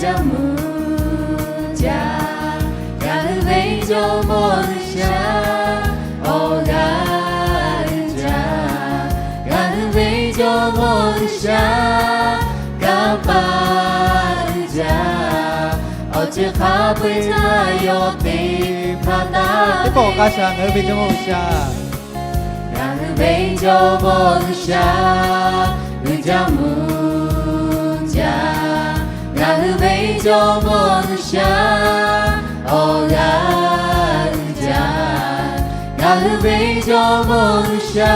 jaˇ mvuh jaˇ, ngaˬ hui ve Jawˇmawˇ G'uiˬsha awˬ g'aˇ uiˍ jaˇ. Ngaˬ hui ve Jawˇmawˇ G'uiˬsha kanˇ paˆ uiˍ jaˇ. Awˬ ceuˬ hk'a peu-eˬ htaˇ yawˇ te hpaˇ taˍ ve. Teˇ pawˆ k'awꞈ k'ai shaˍ, ngaˬ hui ve Jawˇmawˇ G'uiˬsha. Ngaˬ hui ve Jawˇmawˇ G'uiˬsha uiˍ jaˇ mvuh jaˇ. Ngaˬ hui ve Jawˇmawˇ G'uiˬsha awˬ g'aˇ uiˍ jaˇ. Ngaˬ hui ve Jawˇmawˇ G'uiˬsha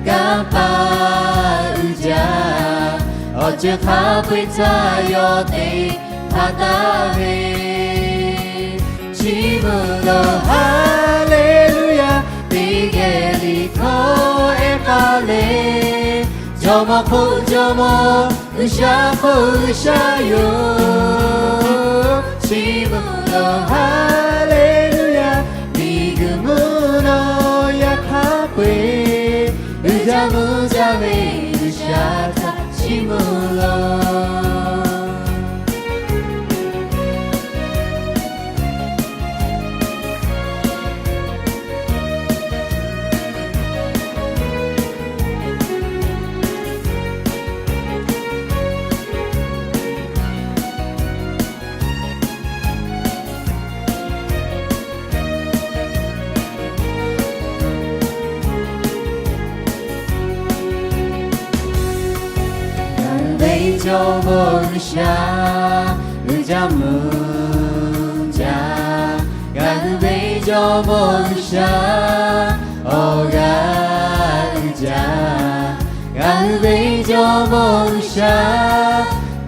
kanˇ paˆ uiˍ jaˇ. Awˬ ceuˬ hk'a peu-eˬ htaˇ yawˇ te hpaˇ taˍ ve. Chiˇ mvuh loˬ, Haˍleˍluˍyaˍ. Teˇ geh liꞈ hkawˇ ehˉ k'aˇ le, Jawˇmawˇ k'o Jawˇmawˇ, G'uiˬsha k'o G'uiˬsha yoˬ. Chiˇ mvuh loˬ, Haˍleˍluˍyaˍ. Miˬguiˬ mvuhˇ naw yaꞈ hk'aˇ peu-eˬ, uiˍ jaˇ mvuh jaˇ ve G'uiˬsha htaꞈ chiˇ mvuh loˬ. Ngaˬ hui ve Jawˇmawˇ G'uiˬsha uiˍ jaˇ mvuh jaˇ. Ngaˬ hui ve Jawˇmawˇ G'uiˬsha awˬ g'aˇ uiˍ jaˇ. Ngaˬ hui ve Jawˇmawˇ G'uiˬsha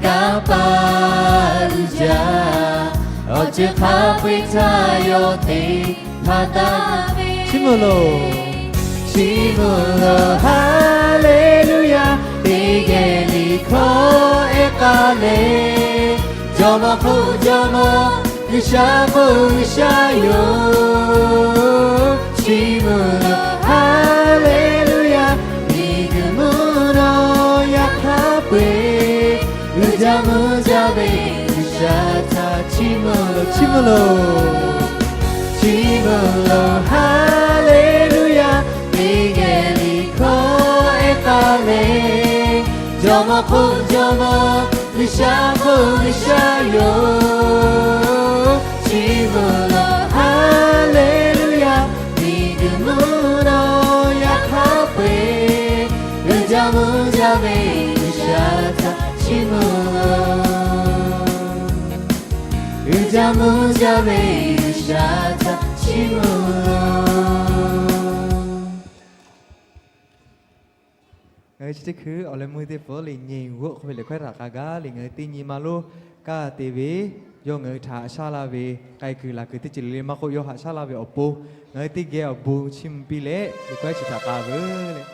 kanˇ paˆ uiˍ jaˇ. Awˬ ceuˬ hk'a peu-eˬ htaˇ yawˇ te hpaˇ taˍ ve. Chiˇ mvuh loˬ, chiˇ mvuh loˬ, Haˍleˍluˍyaˍ. Teˇ geh liꞈ hkawˇ ehˉ k'aˇ le, Jawˇmawˇ k'o Jawˇmawˇ, G'uiˬsha k'o G'uiˬsha yoˬ. Chiˇ mvuh loˬ, Haˍleˍluˍyaˍ. Miˬguiˬ mvuhˇ naw yaꞈ hk'aˇ peu-eˬ, uiˍ jaˇ mvuh jaˇ ve G'uiˬsha htaꞈ chiˇ mvuh loˬ, chiˇ mvuh loˬ. Chiˇ mvuh loˬ, Haˍleˍluˍyaˍ. Teˇ geh liꞈ hkawˇ ehˉ k'aˇ le, Jawˇmawˇ k'o Jawˇmawˇ, G'uiˬsha k'o G'uiˬsha yoˬ. Chiˇ mvuh loˬ, Haˍleˍluˍyaˍ. Miˬguiˬ mvuhˇ naw yaꞈ hk'aˇ peu-eˬ, uiˍ jaˇ mvuh jaˇ ve G'uiˬsha htaꞈ chiˇ mvuh loˬ. Uiˍ jaˇ mvuh jaˇ ve G'uiˬsha htaꞈ chiˇ mvuh loˬ. Ngaˬ hui chi teˇ hkui awˬ leh meuˇ teˇ hpfuhˆ le nyi g'oˆ hk'aw ve liꞈ hkawehˇ htaꞈ k'a gaˇ le ngaˬ hui teˇ nyi ma lo kaˇ te ve, yawˇ ngaˬ hui htaꞈ haꞈ shaˉ laˇ ve k'ai kuiˬ laˬ kuiˬ teˇ ceuˬ le le maˇ k'oˆ, yawˇ haꞈ shaˉ laˇ ve awˬ pon, ngaˬ hui teˇ geh awˬ bon chiˇ mvuh piˇ leh liꞈ hkawehˇ chi htaꞈ k'a veuˬ le.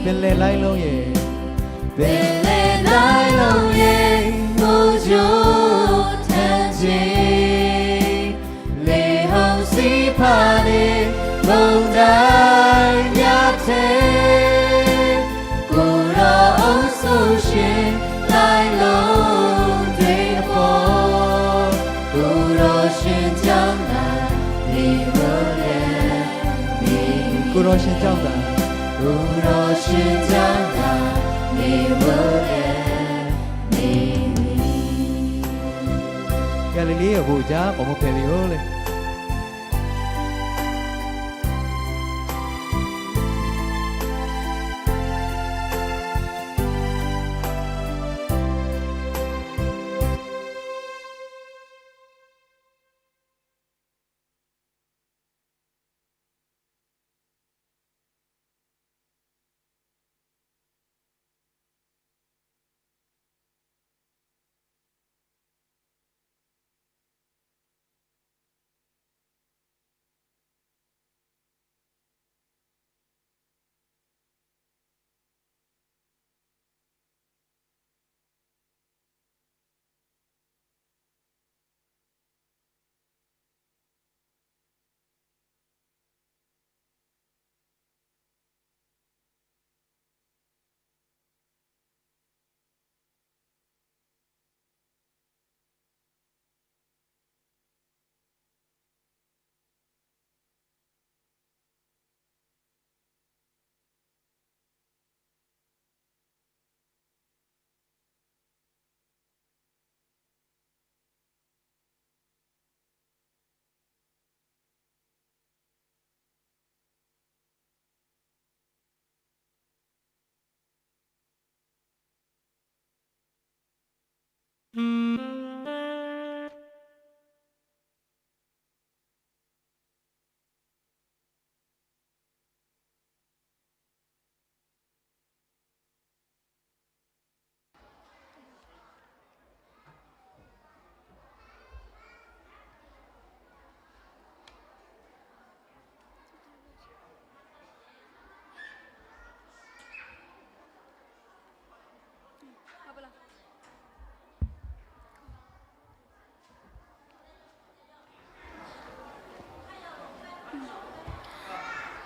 ပင်လယ်လှိုင်းရဲ့ ပင်လယ်လှိုင်းရဲ့ မိုးကြိုထန်ခြင်း လေဟုန်စံးဖတ်တဲ့ မုန်တိုင်းများထဲ ကိုယ်တော်အုပ်စိုးခြင်း လှိုင်းလုံးတွေအပေါ် ကိုယ်တော်ရှင်ကြောင့်သာ နေဝဲ ကိုယ်တော်ရှင်ကြောင့်သာ ကိုယ်တော်ရှင်ကြောင့်သာ နေဝဲ နေ Galileo အဘူးအကြား ကမူဖဲလီယိုလေ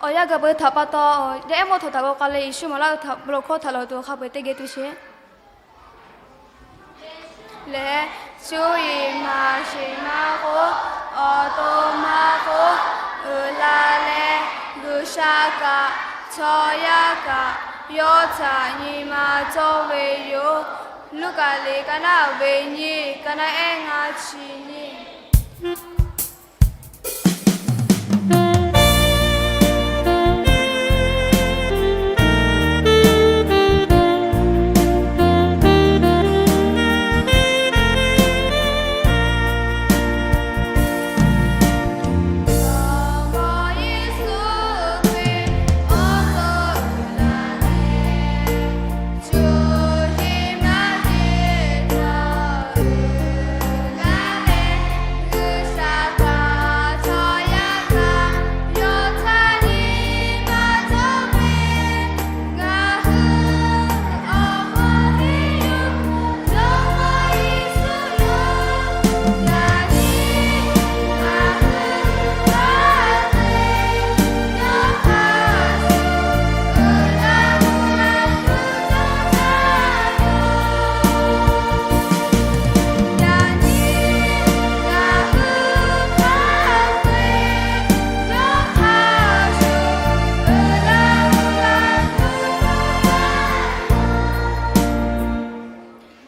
Awˬ yanˇ gaˬ peuˬ htaꞈ pa taw, yaˇ ehˉ mawˇ htaꞈ htaꞈ g'aw k'a leh Yeˍsuˆ maˍ laˇ ve htaꞈ bon lawˬ hkawˇ htaꞈ lawˬ tuˬ awˬ hk'a peu-eˬ teˇ geh tu sheˍ. Lehˬ, cuˇ yiˍ maˍ sheˍ maˇ k'oˆ, awˬ to maˇ k'oˆ, uiˍ la leh, G'uiˬsha kaꞈ, chaw yaˇ kaꞈ, yawˇ htaꞈ nyi ma cawˇ ve yoˬ. Luˉkaꞈ liꞈ ka naˆ ve nyiˇ, ka naˆ ehˉ ngaˇ chi nyiˇ.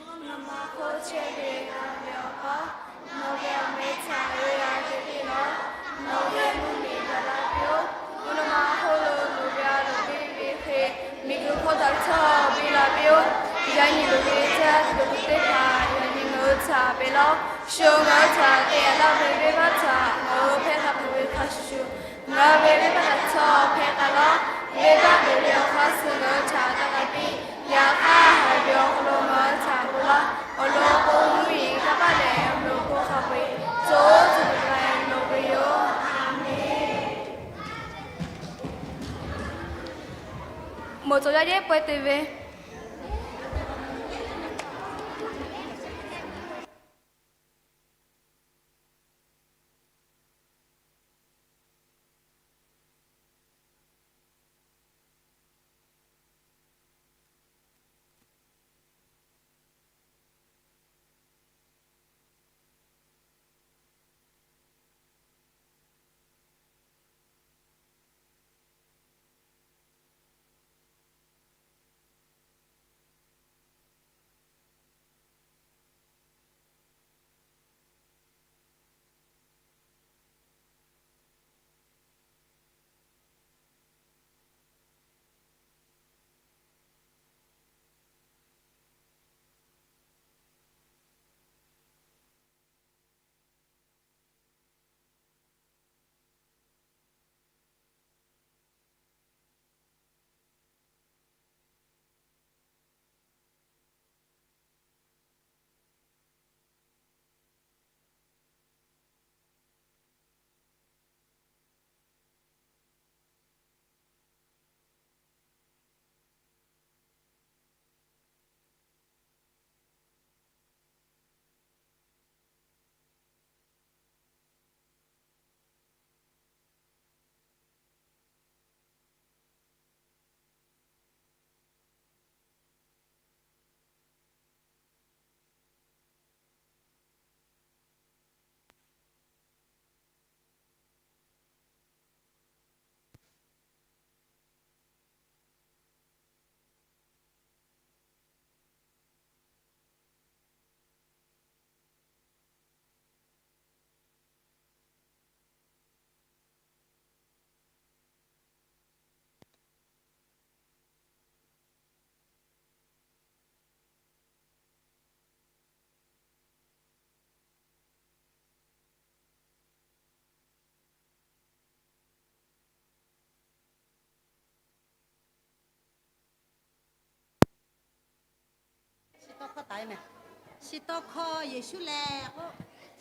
Nawˬ ma hk'oˆ chehˇ ve ngaˬ ve Awˬ pa, nawˬ ve awˬ meh htaꞈ g'a te piˇ laˇ. Nawˬ ve mvuhˇ miˬ gaˬ la piˇ-oˆ. Mvuhˇ naw ma hk'oˆ lo loꞈ ve a loˍ piˇ ve hk'e, miˬguiˬ hk'oˆ htaꞈ htawˇ biˇ la piˇ-oˆ. Yaꞈ nyi loꞈ ve caˇ tuˬ dawˬ tuˬ teˇ hpaˍ yaꞈ nyi ngaˬ hui htaꞈ peꞈ laˇ-oˆ. Shu ngaˬ hui htaꞈ te yaꞈ laˇ ve venˇbaˆ htaꞈ ngaˬ hui hpehˇ k'a hpehꞈ ve hk'a shuˍ shuˍ, ngaˬ hui ve venˇbaˆ htaꞈ htawˇ hpehˇ k'a laˇ. Venˇbaˆ peuˬ ve awˬ hk'aˇ suh ngaˬ hui htaꞈ taˇ k'a piˇ. Yaꞈ hk'aˇ, haˍ ve awˬ hk'aw lo ngaˬ hui htaꞈ bon laˇ. Awˬ lawn k'o, mvuhˇmiˬ, kanˇ paˆ leh awˬ meꞈ awˬ hponˇ hk'a peu-eˬ co co taiˍ taiˍ loˍ ve yoˬ. Aˍmenˍ. Moˬ cawˬ Aˬ yehˉ pawehˇ te ve.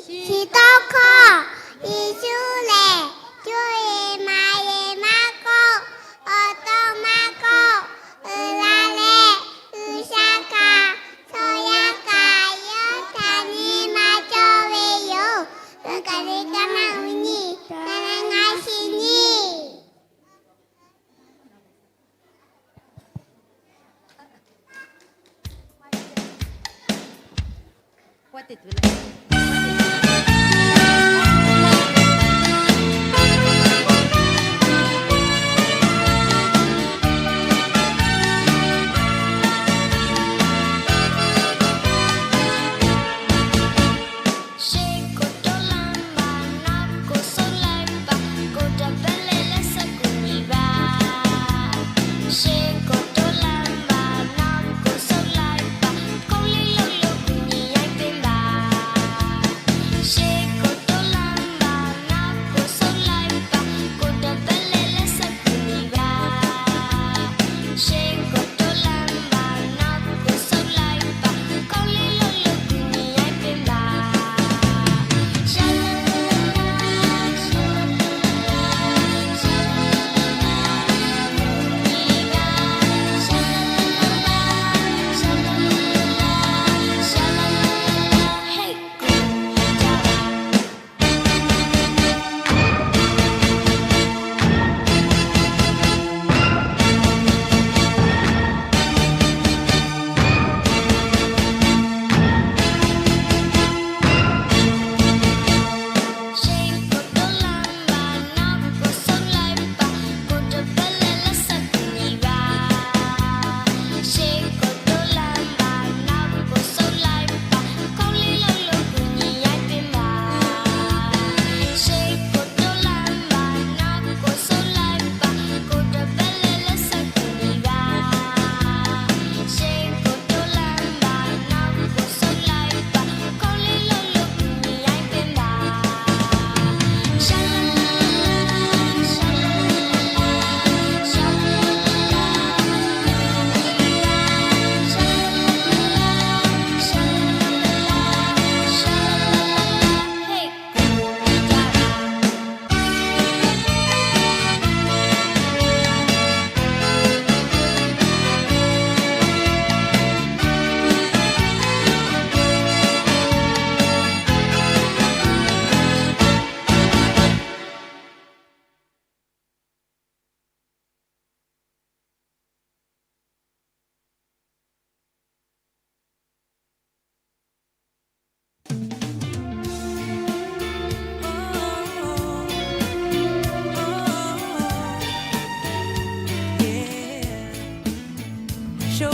Chi tawˇ hkawˇ Yeˍsuˆ lehˬ, cuˇ yiˍ maˍ yeˬ maˇ kawˆ, awˬ to maˇ kawˆ, uiˍ la leh G'uiˬsha kaꞈ chaw yaˇ kaꞈ yawˇ htaꞈ nyi ma cawˇ ve yoˬ. G'uiˬsha kaˍ liꞈ kaˇ maˇ uiˍ nyi, na na ngaˇ shiˍ nyi.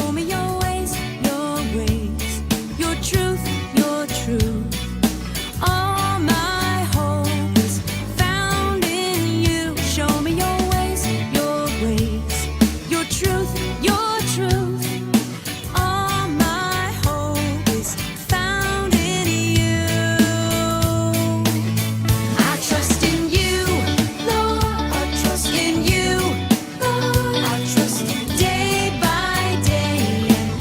Show me your ways, your ways, your truth, your truth. All my hope is found in you. Show me your ways, your ways, your truth, your truth. All my hope is found in you. I trust in you, Lord. I trust in you, Lord. I trust you day by day.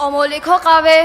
Awˬ moˍ liꞈ hkawˇ k'a ve.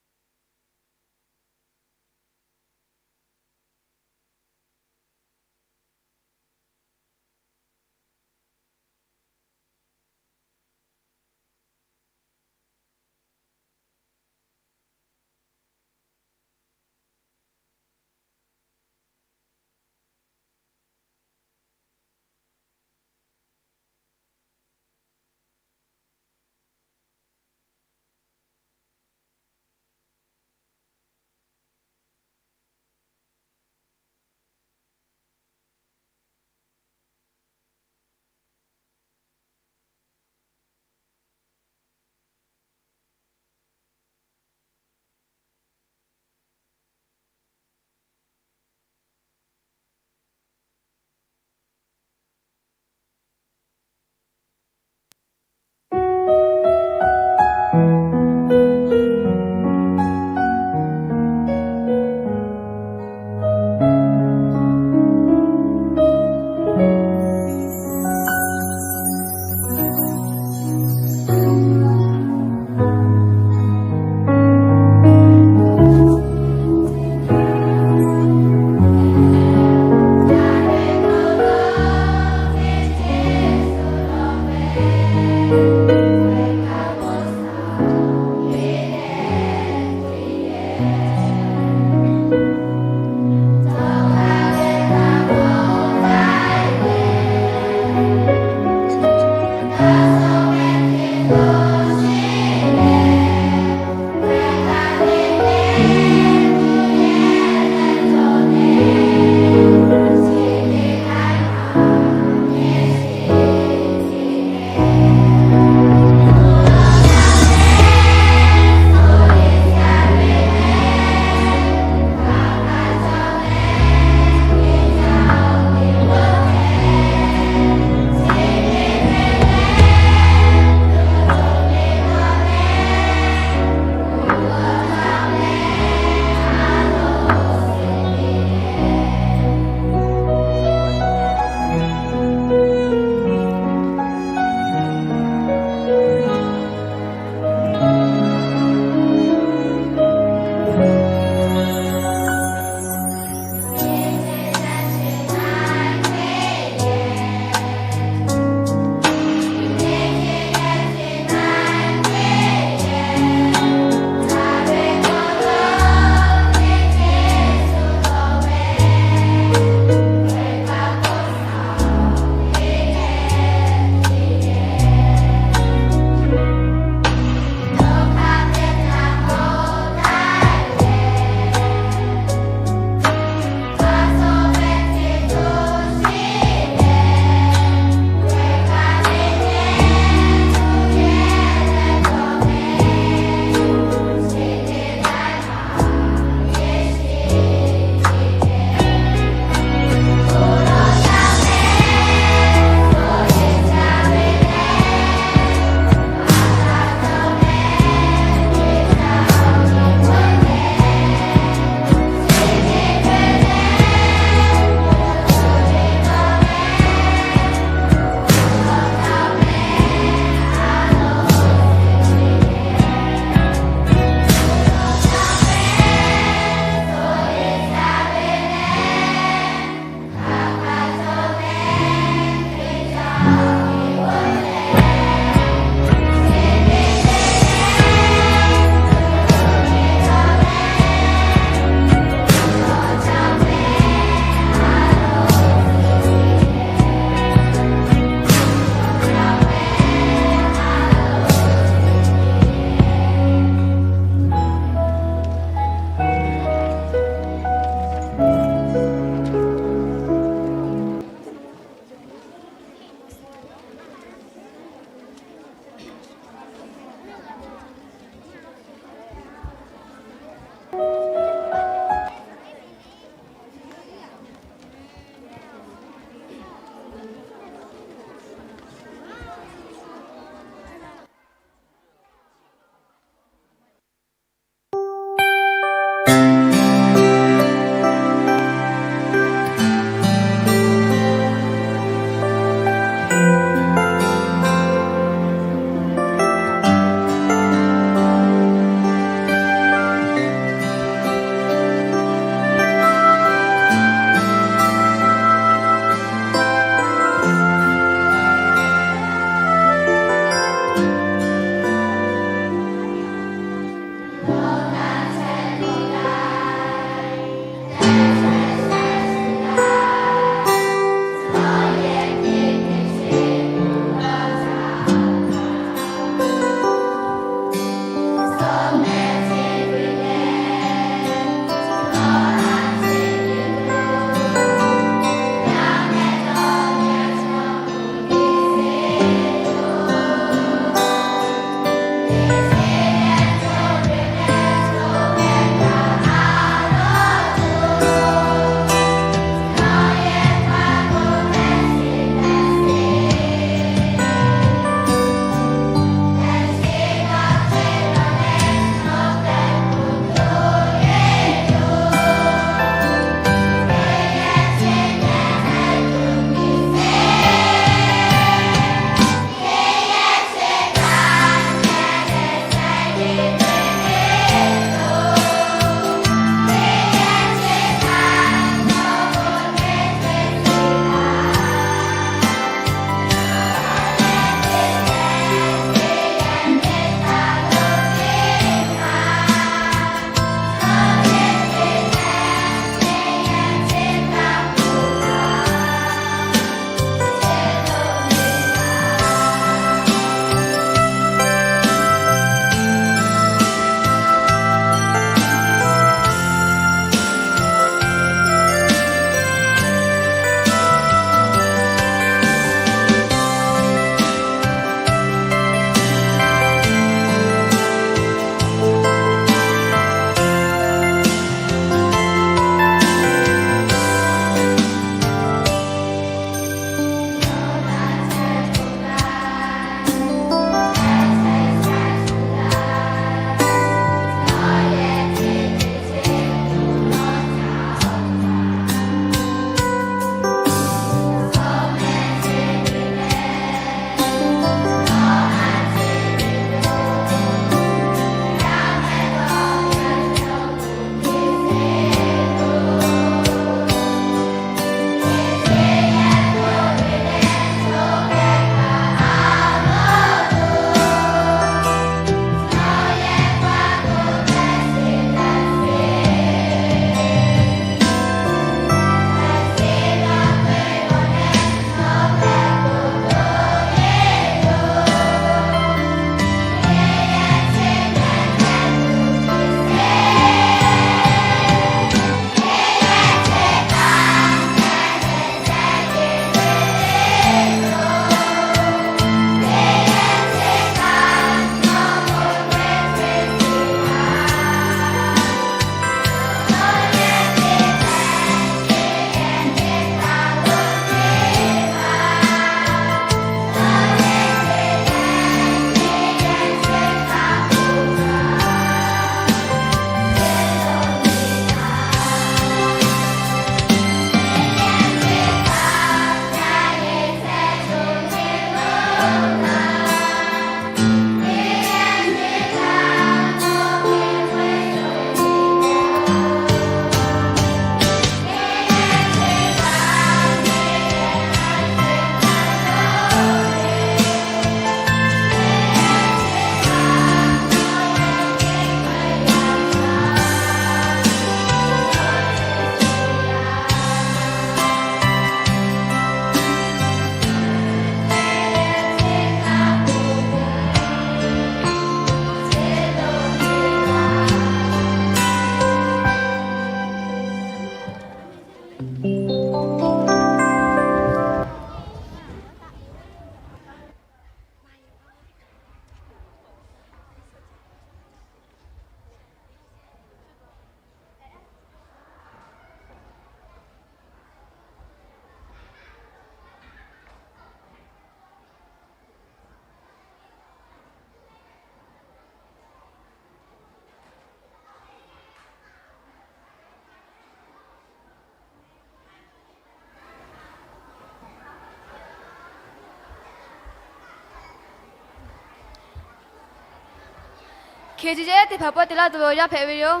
Hkeh ce ce teˇ hpaˍ pawehˇ te laˇ tuˬ ve awˬ yanˇ hpehꞈ ve yoˬ.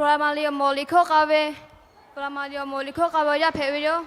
Primary awˬ moˍ liꞈ hkawˇ k'a ve, Primary awˬ moˍ liꞈ hkawˇ k'a ve awˬ yaˇ hpehꞈ ve yoˬ.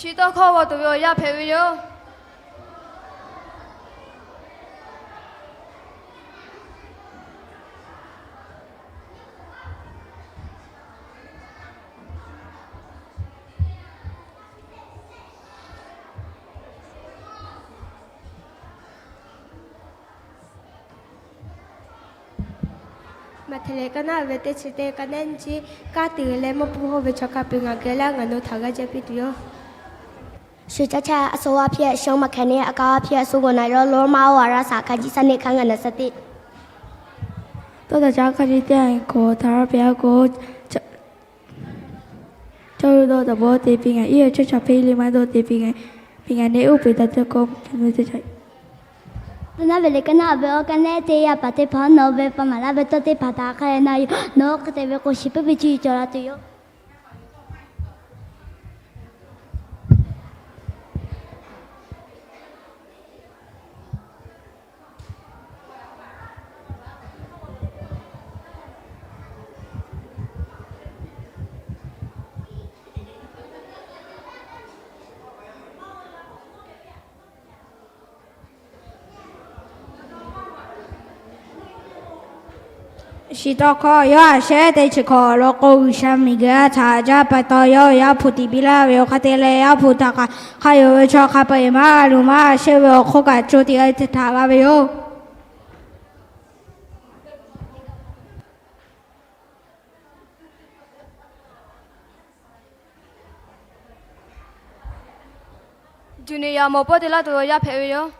Chi tawˇ hkawˇ g'aw tuˬ ve awˬ yaˇ hpehꞈ ve yoˬ. Maꞈhtehˍ lehˬ kaˇ naˉ ve teˇ chi teˇ kaˇ nehˉ nyiˇ chi, kaˇ tuˬ leh mvuhˇ hpfuhˇ ve chaw hk'a peu-eˬ ngaˬ geh laˇ ngaˬ nawˬ htaꞈ g'a jaˇ piˇ tuˬ yoˬ. Shu caˇ chehˇ a shu a hpiˇ a shu maˇ hkeh neˇ a ka a hpiˇ a shu g'awˬ na lo lo maˇ oˇ a raˇ shaꞈ hk'a jiˇ shaˉ neˆ hk'a ngaˬ naˬ shaˉ teˇ. Tawˇ taˍ caˇ hk'a jiˇ teˇ a k'o htaꞈ ra pehˬ a k'o, chaw hui dawˇ taˍ bawˇ te piˇ ngaˬ, iˉ a chehˇ chaꞈ hpeˇ le maˇ dawˇ te piˇ ngaˬ, piˇ ngaˬ neˇ uˉ peˬ taˍ te k'o, Tawˇ naˉ ve le kaˇ naˉ ve awˬ kaˇ nehˉ teˇ yaˇ paˍ teˇ hpaˍ nawˬ ve pa maˍ laˇ ve tawˇ teˇ hpaˍ htaꞈ hk'a leh na yoˬ. Nawˬ hk'e te ve k'o shiˍ puiˉ ve chi cawˬ la tuˬ yoˬ. Shiˍ tawˇ hkawˇ yawˇ a shehˉ teˇ chi hkawꞈ law k'o, G'uiˬsha miˬguiˬ a htaꞈ jaˇ pa taw yawˇ Yaˇ hpu tiꞈ piˇ laˇ ve yoˬ. Hk'a te leh Yaˇ hpu htaꞈ kaꞈ hk'a yonˍ ve chaw hk'a peu-eˬ maˇ g'a luˬ maˇ g'a shehˇ ve awˬ hk'oˆ kaꞈ co tiꞈ g'a ve htaꞈ g'a ve yoˬ. Juˬ neꞈ yaꞈ mawˬ pawˆ te laˇ tuˬ awˬ yaˇ hpehꞈ ve yoˬ.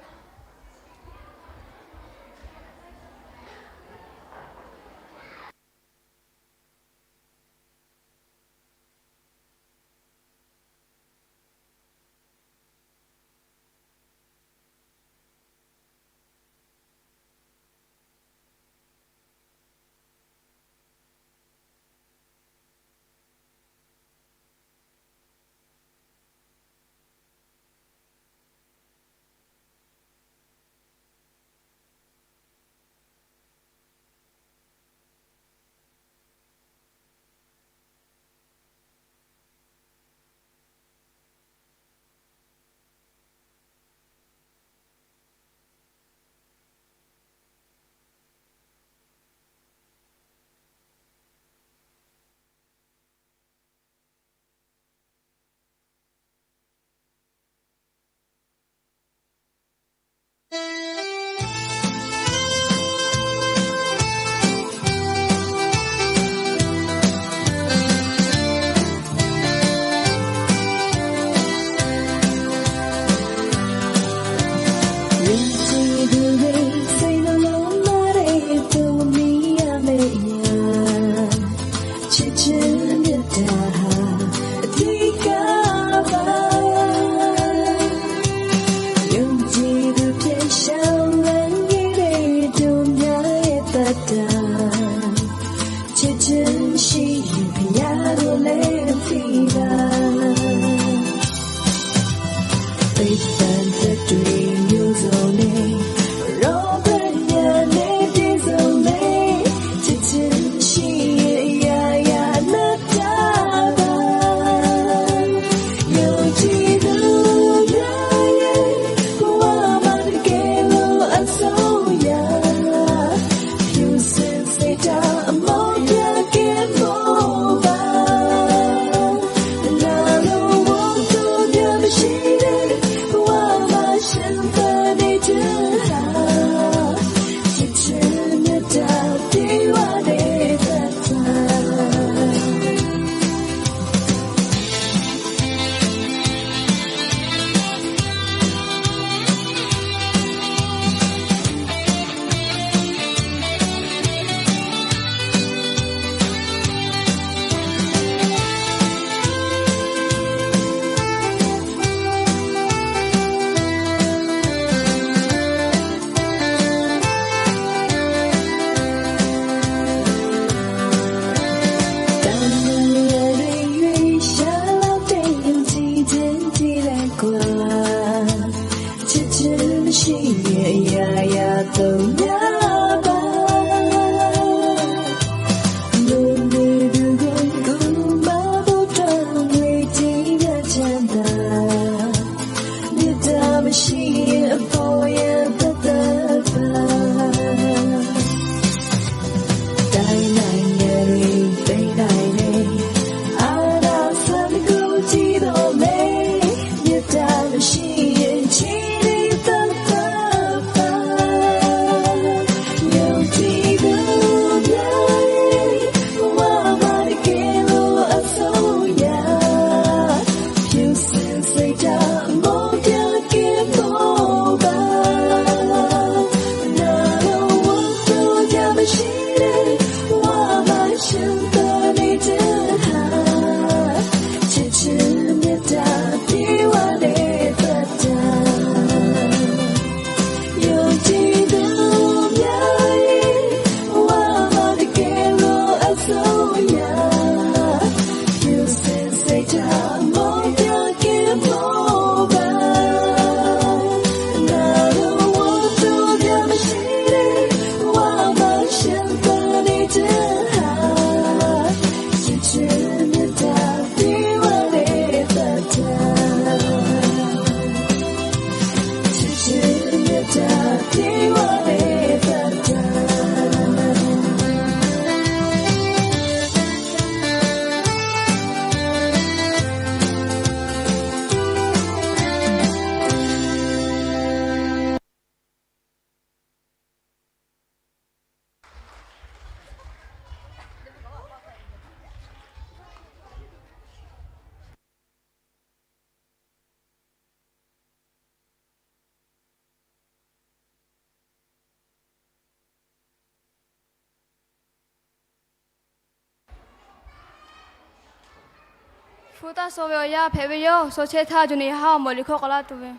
Hpu taˇ shaw ve awˬ yanˇ hpehꞈ ve yoˬ. Shaw chehˇ htaˇ, jawˬ nyi haˉ awˬ moˍ liꞈ hkawˇ k'awꞈ laˇ tuˬ ve.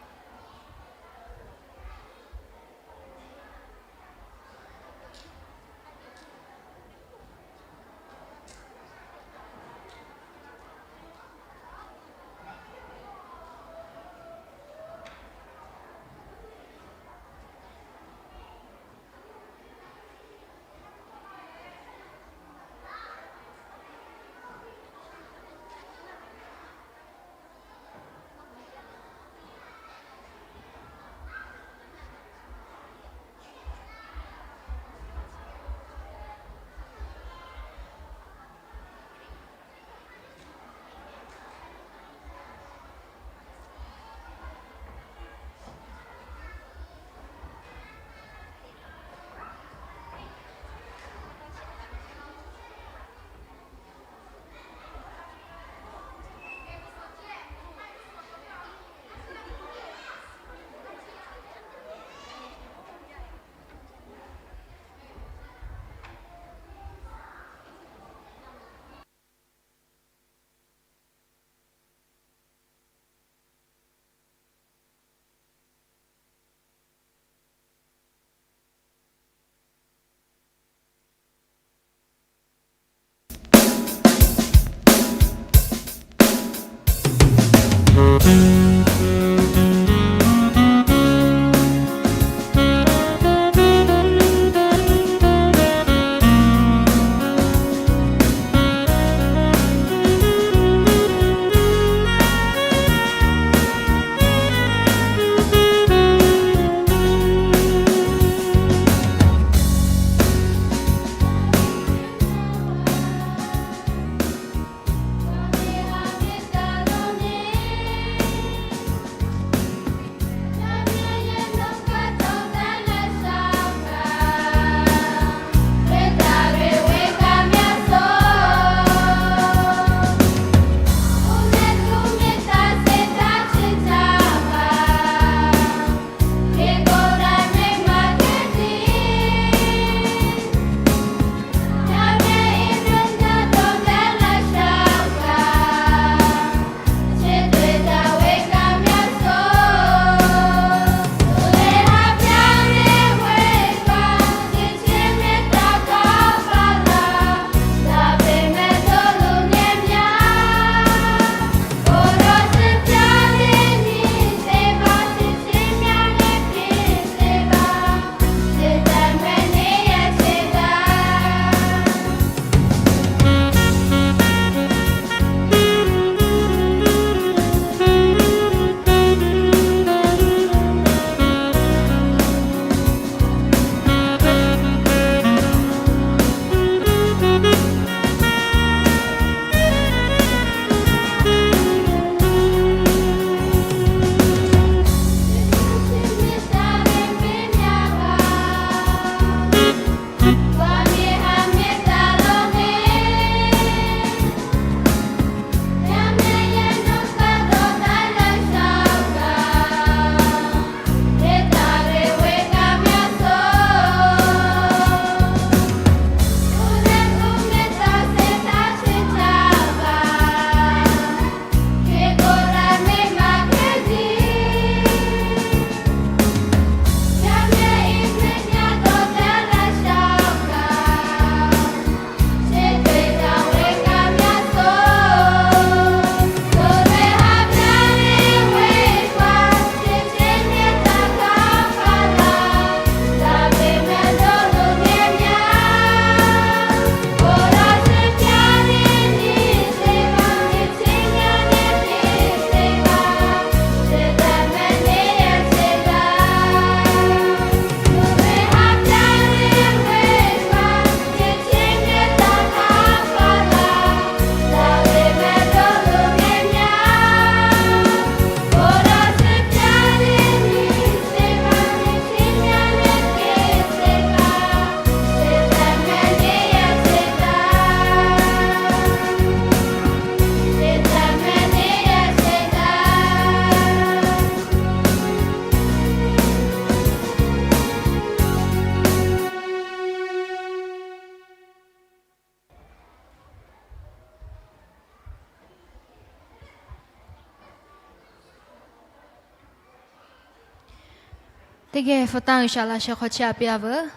Teˇ geh hpu tanˇ G'uiˬsha laꞈ sheh hk'aw chiˇ aꞈ piˇ-a veuˬ.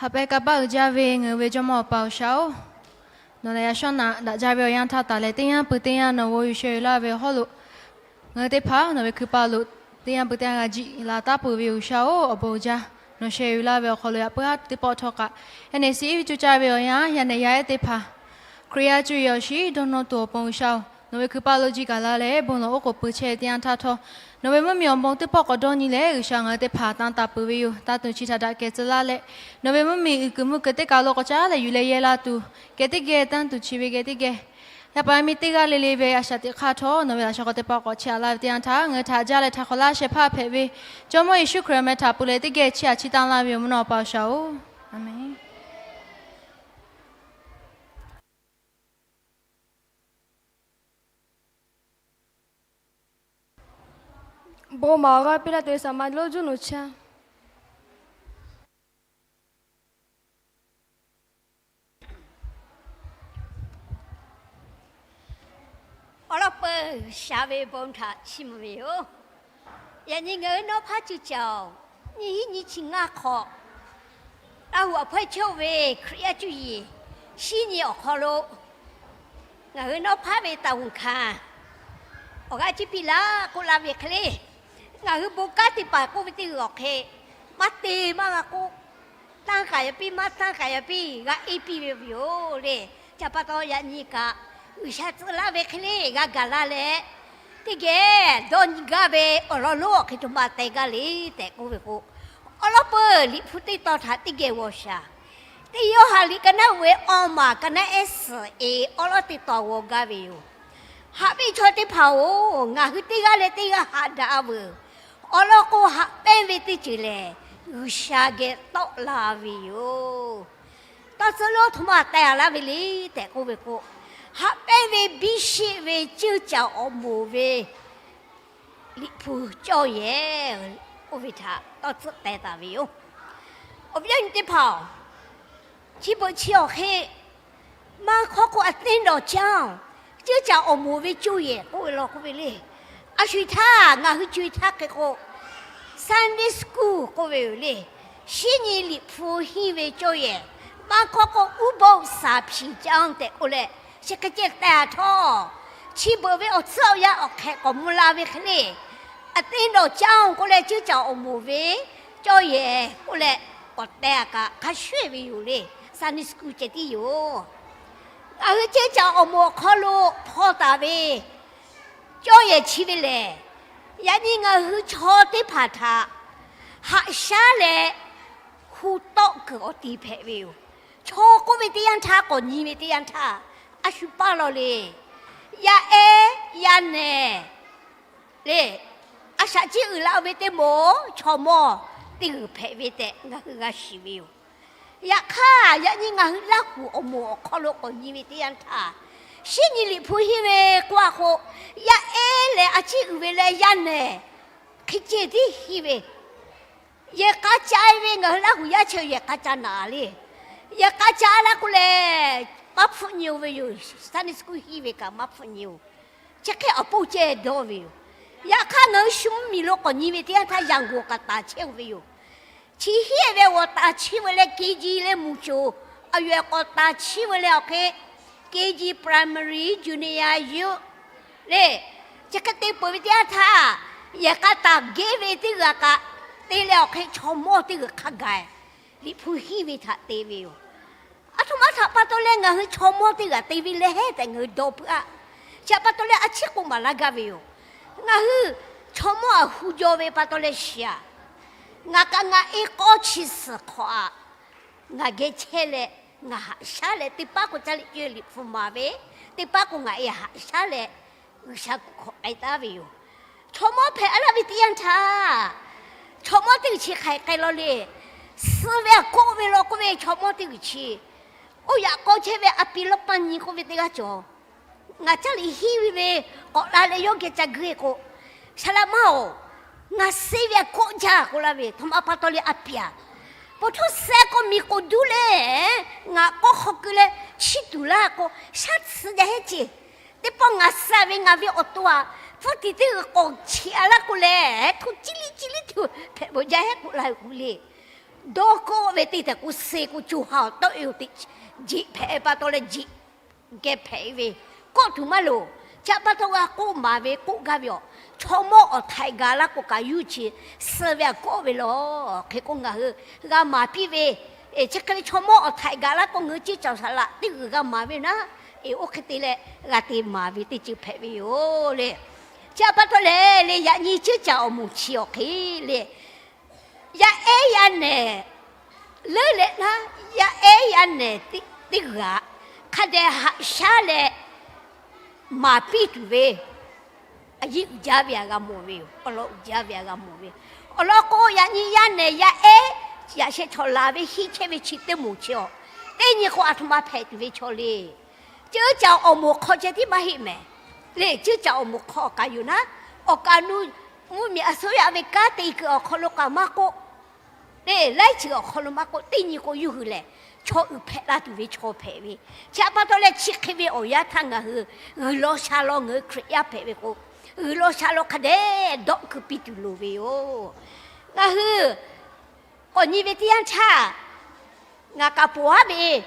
Haꞈ pehnˇ kanˇ paˆ uiˍ jaˇ ve ngaˬ hui ve Jawˇmawˇ Awˬ pa G'uiˬsha-oˬ, nawˬ lehˬ yaꞈ shawˉ naꞈ daꞈ jaˇ ve awˬ yanˇ htaˇ taˍ leh teˇ yanˇ peuˬ teˇ yanˇ nawˬ g'aw yuˬ sheh yuˬ laˇ ve awˬ hawˉ lo ngaˬ hui teˇ hpaˍ nawˬ ve hkui paˆ lo teˇ yanˇ peuˬ teˇ yanˇ g'a jiˆ la taˉ peuˬ ve G'uiˬsha-oˬ, awˬ bon uiˍ jaˇ. Nawˬ sheh yuˬ laˇ ve awˬ hk'aw lo yaꞈ puiˉ haˉ teˇ pawˆ htawˇ kaꞈ yaˇ nehˬ siˉ ve cuˇ caˇ ve awˬ yanˇ yaˇ nehˬ yaˇ ehˉ teˇ hpaˍ Hkriꞈ yaˇ cuˇ yiˍ awˬ shiˍ dawˇ nawˇ tuˬ awˬ pon G'uiˬsha-oˬ, nawˬ ve hkui paˆ lo jiˆ gaˬ la leh bon lawˬ oˉ k'oˍ pui chehˇ teˇ yanˇ htaˇ htawˇ, nawˬ ve mvuhˇmiˬ awˬ bon teˇ pawˆ k'awꞈ dawˇ nyi leh G'uiˬsha ngaˬ hui teˇ hpaˍ tanˇ taˍ peuˬ ve yoˬ. Tanˇ tuˬ chi htaꞈ daꞈ kehˬ tcuh laˇ leh, nawˬ ve mvuhˇmiˬ uiˍ kuiˬ mvuhˇ kuiˬ teˇ kaˬ lo k'awꞈ caˉ leh yuˬ leh yehˇ laˇ tuˬ, kehˬ teˇ geh tanˇ tuˬ chi ve geh teˇ geh yaˇ paˍ yaˇ miˇ teˇ g'aˇ le le ve a shaꞈ teꞈ hk'aˇ htawˇ nawˬ ve laꞈ sheh hk'aw teˇ pawˆ k'awꞈ chiˇ aꞈ laˇ ve teˇ yanˇ htaˇ, ngaˬ hui htaꞈ jaˇ leh htaꞈ hk'awꞈ laˇ shehˍ hpaˇ hpehꞈ ve Jawˇmawˇ Yeˍsuˆ Hkriꞈ awˬ meh htaꞈ pui leh teˇ geh chiˇ aꞈ chiˇ tanˇ laˇ ve yoˬ, mvuhˇ naw Awˬ pa G'uiˬsha-oˬ, Aˍmenˍ. Bon maˍ awˬ g'aˇ piˇ laˇ tuˬ ve saˍ maˍ lonˉ juˇ nawˬ chaˇ. Awˬ lawn peuˬ, G'uiˬsha ve bon htaꞈ chiˇ mvuh ve yoˬ. Yaꞈ nyi ngaˬ hui nawˉ hpaˇ ceuˬ caˬ-oˬ, nyiˇ hinˉ nyiˇ chi ngaˇ hk'awꞈ, Laˇ huˍ awˬ hpawehˇ chehˇ-oˆ ve Hkriꞈ yaˇ cuˇ yiˍ shinˉ nyi awˬ hk'aw lo ngaˬ hui nawˉ hpaˇ ve taˍ g'uˬ hkanˍ awˬ g'aˇ ciˇ piˇ laˇ k'oˆ laˇ ve hk'e le, ngaˬ hui bon kanˉ te paˍ k'oˆ ve teˇ g'uiˬ awˬ hk'e maˇ te maˇ g'a k'oˆ, tanˇ k'aꞈ yaꞈ piˇ maˇ tanˇ k'aꞈ yaꞈ piˇ g'a eˇ piˇ ve yoˬ le. Chi pa taw yaꞈ nyi kaꞈ G'uiˬsha tcuh laˇ ve hk'e le g'a gaˬ la leh, teˇ geh dawˇ nyi gaˇ ve awˬ lawn lonˉ awˬ hk'e htoꞈ ma teh gaˇ le tehꞈ k'oˆ ve k'o, awˬ lawn peuˬ Liꞈ hpu teˇ tawn htaꞈ teˇ geh g'awˬ shaˍ. Teˇ Yoˇhanˬ liꞈ ka naˉ uiˍ ve awˇ maˬ ka naˉ ehˉ suhˍ eˍ awˬ lawn teˇ tawn g'awˬ gaˇ ve yoˬ. Haꞈ ve chaw teˇ hpaˍ-oˬ, ngaˬ hui teˇ g'aˇ leh teˇ g'aˇ haꞈ daꞈ-a veuˬ. Awˬ lawn k'o, haꞈ pehnˇ ve teˇ ceuˬ lehˬ, G'uiˬsha geh tawˆ la ve yoˬ. Tawˇ tcuhˉ lonˉ htoꞈ ma teh-a laˇ ve le tehꞈ k'oˆ ve k'o, haꞈ pehnˇ ve biˇ sheˆ ve ceuˇ caˬ awˬ moˍ ve Liꞈ hpu cawˇ yehˬ k'oˆ ve htaꞈ tawˇ tcuhˆ teh taˍ ve yoˬ. Awˬ viˉ awˬ nyi teˇ hpaˍ-oˬ, chi beuꞈ chi awˬ hk'e maˇ hk'awˇ k'o, a teˇ nawˬ caˇ-oˬ, ceuˇ caˬ awˬ moˍ ve cawˇ yehˬ k'oˆ ve law k'oˆ ve le. A sho-eˬ htaˇ ngaˬ hui co-e htaˇ hk'e k'o, Sunday school k'oˆ ve yoˬ le. Shinˉ nyi Liꞈ hpu henˇ ve cawˇ yehˬ, maˇ hk'awˇ k'o, uˉ bawˆ saˍ hpiˍ caˇ-oˬ tehꞈ k'oˆ leh, chi hk'e ceh teh-a htawˇ, chi beuꞈ ve awˬ tcuhˉ awˬ yanˇ awˬ hk'ehꞈ k'awꞈ mvuh la ve hk'e le, a teˇ nawˬ caˇ-oˬ k'oˆ leh, ceuˇ caˬ awˬ moˍ ve cawˇ yehˬ k'oˆ leh k'awꞈ teh-a kaꞈ hk'a shuˍ ve yoˬ le. Sunday school ceh tiˉ yoˬ. Ngaˬ hui ceuˇ caˬ awˬ moˍ awˬ hk'aw lo hpaw taˍ ve cawˇ yehˬ chi ve lehˬ, yaꞈ nyi ngaˬ hui chaw teˇ hpaˍ htaꞈ haꞈ shaˉ leh hu tawˆ kuiˬ awˬ ti hpehꞈ ve yoˬ. Chaw k'oˆ ve teˇ yanˇ htaˇ, k'awꞈ nyi ve teˇ yanˇ htaˇ, a shu paˇ law le. Yaˇ ehˉ yaˇ nehˬ le, a shaꞈ ciˇ uiˍ la ve teˇ moˍ chaw mawˇ teˇ g'uiˬ hpehꞈ ve tehꞈ ngaˬ hui g'a shiˍ ve yoˬ. Yaꞈ hk'aˇ, yaꞈ nyi ngaˬ hui Laˇ huˍ awˬ moˍ awˬ hk'aw lo k'awꞈ nyi ve teˇ yanˇ htaˇ, shinˉ nyi Liꞈ hpu henˇ ve k'oˆ-a k'o, yaˇ ehˉ leh a ciˉ uiˍ ve leh yaˇ nehˬ hk'e ceh tiˉ henˇ ve, yehˬ k'a ca-e ve ngaˬ hui Laˇ huˍ yaˇ chehˇ yehˬ k'a ca naˍ le. Yehˬ k'a ca-a laˇ k'oˆ leh, maˇ hpfuhˆ nyi-o ve yoˬ. Sunday school henˇ ve kaꞈ maˇ hpfuhˆ nyi-o. Chi hk'e awˬ pon ceh dawˇ ve yoˬ. Yaꞈ hk'aˇ, ngaˬ hui shu mvuhˇmiˬ lo k'awꞈ nyi ve teˇ yanˇ htaˇ, Yanˍ g'oˍ kaꞈ taˍ chehˇ-o ve yoˬ. Chi henˇ ve g'awˬ taˍ chiˇ ve leh K G leh mvuhˇ coˬ, a yoˬ ehˬ k'awꞈ taˍ chiˇ ve leh awˬ hk'e K G, primary, junior yoˬ le. Chi hk'e te peuˬ ve teˇ yanˇ htaˇ, yehˬ k'a taˍ gehˇ ve teˇ g'aˇ kaꞈ te leh awˬ hk'e chaw mawˇ teˇ g'uiˬ hk'a gaˬ Liꞈ hpu henˇ ve htaꞈ te ve yoˬ. Aˬ htoꞈ ma htaꞈ pa taw leh ngaˬ hui chaw mawˇ teˇ g'aˇ te ve le tehꞈ ngaˬ hui dawˇ puiˉ-a. Chi htaꞈ pa taw leh a ciˉ k'oˆ maˍ laˇ gaˇ ve yoˬ. Ngaˬ hui chaw mawˇ aˬ hu jaw ve pa taw leh shiˍ-a. Ngaˬ kaꞈ ngaˬ e k'awˇ chi suhˍ hk'awꞈ-a. Ngaˬ geh chehˇ leh, ngaˬ haꞈ shaˉ leh teˇ paˉ k'o caˇ liꞈ co-e Liꞈ hpu maˍ ve, teˇ paˉ k'o ngaˬ e haꞈ shaˉ leh G'uiˬsha kuˬ hk'awꞈ k'ai taˍ ve yoˬ. Chaw mawˇ hpehꞈ-a laˇ ve teˇ yanˇ htaˇ, chaw mawˇ teˇ g'uiˬ chi hk'aˬ hk'e k'ai law le. Suh ve aꞈ kawˆ ve law k'oˆ ve chaw mawˇ teˇ g'uiˬ chi, oˇ yaꞈ k'aw chehˇ ve a pi lawˇ paˇ nyi k'oˆ ve teˇ g'aˇ cawˬ. Ngaˬ caˇ liꞈ henˇ ve ve k'awꞈ la leh yawˇ geh ca guˇ-e k'o, Saˍ laꞈ ma-oˬ, ngaˬ suh ve aꞈ kawˆ jaˇ k'oˆ laˇ ve, htoꞈ ma pa taw leh a piˍ-a. Poˬ htoˇ suh k'o miˬ k'oˍ duˉ le, ngaˬ k'awˇ hk'aw keu leh chiˇ tuˬ laˇ k'o, shaˉ tsuhˍ jaˇ heˆ ceˬ. Teˇ pawˆ ngaˬ suh ve ngaˬ ve awˬ to-a, hpfuhˇ tiˍ teˇ g'uiˬ k'awꞈ cheꞈ-a laˇ k'oˆ leh, htoꞈ ciˉ liˇ chi liˇ tuˬ hpehꞈ bawˬ jaˇ hehˉ k'oˆ laˇ ve k'o le. Dawˇ kawˆ ve teˇ tehꞈ k'o suh k'o co ha awˬ tawˆ e-o teꞈ jeꞈ hpehꞈ ve pa taw leh jeꞈ geh hpehꞈ ve, kawˆ tuˬ maˇ loˍ. Chi pa taw g'a k'oˆ maˍ ve k'oˆ gaˇ ve aˬ, chaw mawˇ awˬ htaiꞈ gaˬ laˇ k'o kaꞈ yuˇ chi suh ve aꞈ kawˆ ve lawˬ. Hk'e k'o ngaˬ hui g'a maˍ piˇ ve, chi hk'e ve chaw mawˇ awˬ htaiꞈ gaˬ laˇ k'o ngaˬ hui ceˇ caˬ saˍ laꞈ teˇ g'uiˬ g'a maˍ ve naˉ, e oˇ hk'e te leh g'a te maˍ ve teˇ ceuˬ hpehꞈ ve yoˬ le. Chi pa taw lehˬ le, yaꞈ nyi ceuˇ caˬ awˬ moˍ chi awˬ hk'e le, yaˇ ehˉ yaˇ nehˬ leuˉ leh naˉ, yaˇ ehˉ yaˇ nehˬ teˇ g'uiˬ aꞈ hk'a dehꞈ haꞈ shaˉ leh maˍ piˇ tuˬ ve, a yiˇ uiˍ jaˇ ve aꞈ g'a mawˬ ve yoˬ. Awˬ lawn uiˍ jaˇ ve aꞈ g'a mawˬ ve. Awˬ lawn k'o, yaꞈ nyi yaˇ nehˬ yaˇ ehˉ yaꞈ sheh chaw laˬ ve hiˇ chehˇ ve chi teˇ moˍ chi awˬ, teˇ nyi k'o aˬ htoꞈ ma hpehꞈ tuˬ ve chaw le. Ceuˇ caˬ awˬ moˍ hk'aw ceh tiˉ maˇ heˆ mehˍ le. Ceuˇ caˬ awˬ moˍ hk'aw kaꞈ yoˬ naˉ, awˬ kaˍ nu mvuhˇmiˬ aˬ suˉ yaꞈ ve kanˉ te kuiˬ awˬ hk'aw lo kaꞈ maˇ k'oˆ le, laiˉ ceuˬ awˬ hk'aw lo maˇ k'oˆ, teˇ nyi k'o yawˇ hui lehˬ chaw uiˍ hpehꞈ la tuˬ ve chaw hpehꞈ ve. Chi pa taw leh chi hk'e ve awˬ yanˇ htaˇ ngaˬ hui g'uiˬ law sha law ngaˬ hui Hkriꞈ yaˇ hpehꞈ ve k'o, g'uiˬ law sha law hk'a dehꞈ dawˆ keu piˇ tuˬ loˍ ve yoˬ. Ngaˬ hui k'awꞈ nyi ve teˇ yanˇ htaˇ, ngaˬ kaꞈ poˬ aˉ ve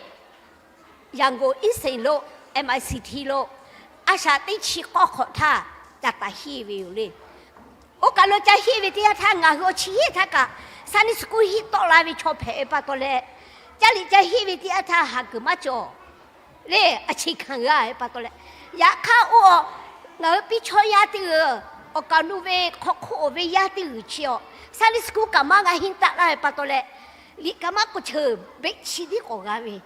Yangon Iˉseˍ lo, M I C T lo, a shaꞈ teˇ chi k'awˇ hk'awꞈ htaˇ ca taˍ hiˇ ve yoˬ le. Oˇ kaˬ lo ca hiˇ ve teˇ yanˇ htaˇ ngaˬ hui awˬ chi hiˉ htaˇ kaꞈ Sunday school hiˆ tawˆ la ve chaw hpehꞈ ve pa taw leh, caˇ liꞈ ca hiˇ ve teˇ yanˇ htaˇ haˍ kuiˬ maˇ cawˬ le. A chi hkanˍ g'a ve pa taw leh, yaꞈ hk'aˇ oˇ ngaˬ hui piˇ chaw yaˇ teˇ g'uiˬ, awˬ kaˍ nu ve hk'aw hk'oˆ ve yaˇ teˇ g'uiˬ chi awˬ Sunday school kaꞈ maˇ g'a henˇ taˆ laˇ ve pa taw leh, liꞈ kaꞈ maˇ k'oˆ cheuˬ, beˆ chi tiˉ k'awꞈ g'a ve.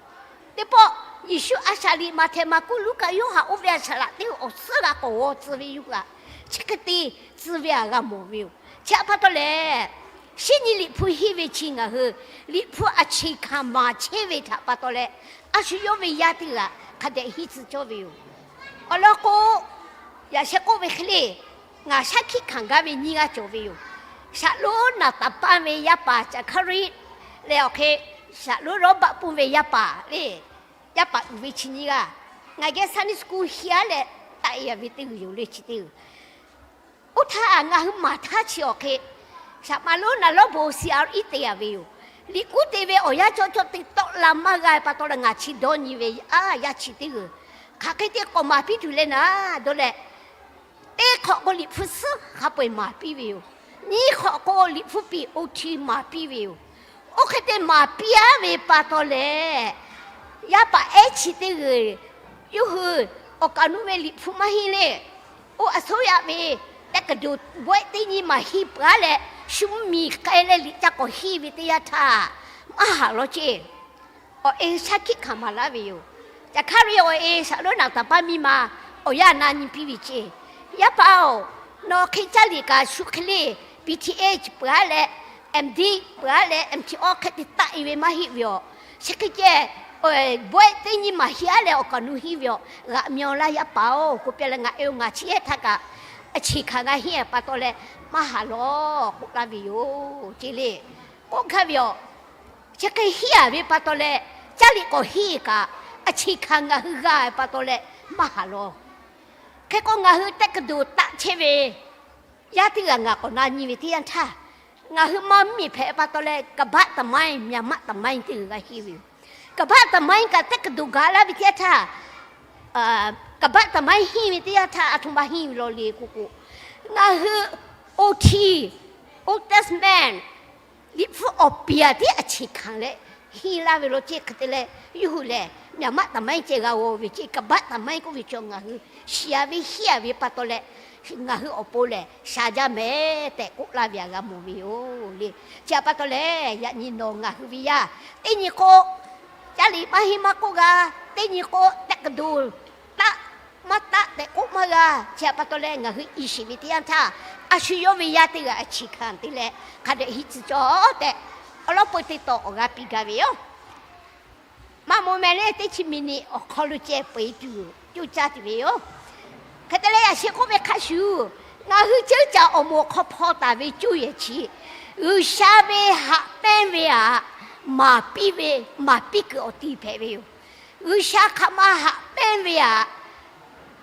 Teˇ pawˆ Yeˍsuˆ a shaꞈ liꞈ Maꞈhtehˍ, Maˍkuˆ, Luˉkaꞈ, Yoˇhanˬ oˇ ve a shaꞈ laꞈ teˇ g'uiˬ awˬ suhˉ g'a k'awꞈ g'aw tcuh ve yoˬ kaꞈ, chi hk'e te tcuh ve aꞈ g'a mawˬ ve yoˬ. Chi htaꞈ pa taw leh, shinˉ nyi Liꞈ hpu henˇ ve chi ngaˬ hui Liꞈ hpu a chi hkanˍ maˍ chehˇ ve htaꞈ pa taw leh, a shu yawˇ ve yaˇ teˇ g'uiˬ hk'a dehꞈ henˇ tcuh cawˇ ve yoˬ. Awˬ lawn k'o, yaꞈ sheh k'oˆ ve hk'e le, ngaˬ shaˉ hkiˆ hkanˍ gaˇ ve nyiˇ g'aˇ cawˬ ve yoˬ. Shaˍ lonˉ naˍ taˍ paˇ ve yaˇ paˍ Caˍ hkaˇ riˆ leh awˬ hk'e, shaˍ lonˉ Rawˇbaˆ pun ve yaˇ paˍ le, yaˇ paˍ uiˍ ve chi nyiˇ g'aˇ, ngaˬ geh Sunday school hiˇ aˉ leh taˆ e a ve teˇ g'uiˬ yoˬ le chi teˇ g'uiˬ. Oˇ htaˇ ngaˬ hui maˍ htaˇ chi awˬ hk'e, shaˍ ma lonˉ naˍ lawˉ bon C R E te a ve yoˬ. Liꞈ kuˉ te ve awˬ yanˇ cawˇ cawˇ te tawˆ la maˇ g'a pa taw leh ngaˬ chi dawˇ nyi ve, a, yaˇ chi teˇ g'uiˬ hk'aˬ hk'e te k'awꞈ maˍ piˇ tuˬ le naˉ dawˇ leh, teˇ hk'awꞈ k'o Liꞈ hpu suhˉ hk'a peu-eˬ maˍ piˇ ve yoˬ. Nyiˇ hk'awꞈ k'o Liꞈ hpu piˍ O T maˍ piˇ ve yoˬ. Oˇ hk'e te maˍ piˇ aˉ ve pa taw leh, yaˇ paˍ ehˉ chi teˇ g'uiˬ, yawˇ hui awˬ kaˍ nu ve Liꞈ hpu maˇ henˇ le. Oˇ a suˉ yaꞈ ve teh kuiˬ duˬ bawehˆ teˇ nyi maˍ henˇ peuˬ aˉ leh, shu mvuhˇmiˬ k'ai leh liꞈ ca k'awꞈ henˇ ve teˇ yanˇ htaˇ, maˇ haˍ law ceˇ. Awˬ e shaˉ hkiˆ hkanˍ maˍ laˇ ve yoˬ. Caˍ hkaˇ riˆ awˬ e shaˍ lonˉ naˍ taˍ paˇ miˇ ma awˬ yanˇ na nyi piˇ ve ceˇ. Yaˇ paˍ-oˬ, nawˬ hk'e caˇ liꞈ kaꞈ shu hk'e le, B Th peuˬ aˉ leh, M Div peuˬ aˉ leh, M Th awˬ hk'e te taˆ e ve maˇ heˆ ve yoˬ. Chi hk'e ceh, bawehˆ teˇ nyi maˍ henˇ aˉ leh awˬ kaˍ nu henˇ ve yoˬ. G'aꞈ myaw laˇ yaˇ paˍ-oˬ, k'oˆ piˇ leh ngaˬ e-o ngaˬ chi ehˉ htaˇ kaꞈ a chi hkanˍ g'a henˇ pa taw leh maˇ haˍ lawˬ k'oˆ laˇ ve yoˬ ceˇ le. K'oˆ hkanˇ ve yoˬ. Chi hk'e henˇ a ve pa taw leh, caˇ liꞈ k'awꞈ henˇ kaꞈ, a chi hkanˍ ngaˬ hui g'a pa taw leh maˇ haˍ lawˬ. Hk'e k'o ngaˬ hui teh kuiˬ duˬ taˆ chehˇ ve yaˇ teˇ g'aˇ ngaˬ k'awꞈ na nyi ve teˇ yanˇ htaˇ, ngaˬ hui maˇ mvuhˇmiˬ hpehꞈ pa taw leh ကမ္ဘာ့သမိုင်း, မြန်မာ့သမိုင်း teˇ g'uiˬ g'a henˇ ve yoˬ. ကမ္ဘာ့သမိုင်း kaꞈ teh kuiˬ duˬ gaˬ laˇ ve teˇ yanˇ htaˇ, ကမ္ဘာ့သမိုင်း henˇ ve teˇ yanˇ htaˇ a htoꞈ ma henˇ ve law le k'o k'o, ngaˬ hui O T, Old Testament, Liꞈ hpu awˬ piˍ aꞈ tiˉ a chi hkanˍ leh henˇ laˇ ve law ceˇ. Hk'e te leh yawˇ hui lehˬ မြန်မာ့သမိုင်း ceh g'a g'aw ve ceˇ, ကမ္ဘာ့သမိုင်း k'oˆ ve chaw ngaˬ hui shiˍ a ve henˇ a ve pa taw leh, ngaˬ hui awˬ pon lehˬ sha jaˇ mehˍ tehꞈ k'oˆ laˇ ve aꞈ g'a mawˬ ve yoˬ le. Chi htaꞈ pa taw leh yaꞈ nyi nawˬ ngaˬ hui ve yaˇ teˇ nyi k'o, caˇ liꞈ maˇ henˇ maˇ k'oˆ g'a, teˇ nyi k'o teh kuiˬ duˬ taˆ maˇ taˆ tehꞈ k'oˆ maˇ g'a. Chi htaꞈ pa taw leh ngaˬ hui i shiˍ ve teˇ yanˇ htaˇ, a shu yawˇ ve yaˇ teˇ g'aˇ a chi hkanˍ te leh hk'a dehꞈ henˇ tcuh cawˇ tehꞈ, awˬ lawn peu teˇ tawˍ awˬ g'aˇ piˇ gaˇ ve yoˬ. Maˇ moˍ mehˍ le, teˇ chi miˬniꞈ awˬ hk'aw lo ceh peu e tuˬ yoˬ, coˇ caˇ tuˬ ve yoˬ. Hk'e te leh yaꞈ sheh k'oˆ ve hk'a shuˍ, ngaˬ hui ceuˇ caˬ awˬ moˍ hk'aw hpaw taˍ ve coˇ yehˬ chi, G'uiˬsha ve haꞈ pehnˇ ve aꞈ maˍ piˇ ve, maˍ piˇ kuiˬ awˬ ti hpehꞈ ve yoˬ. G'uiˬsha hk'aˬ ma haꞈ pehnˇ ve aꞈ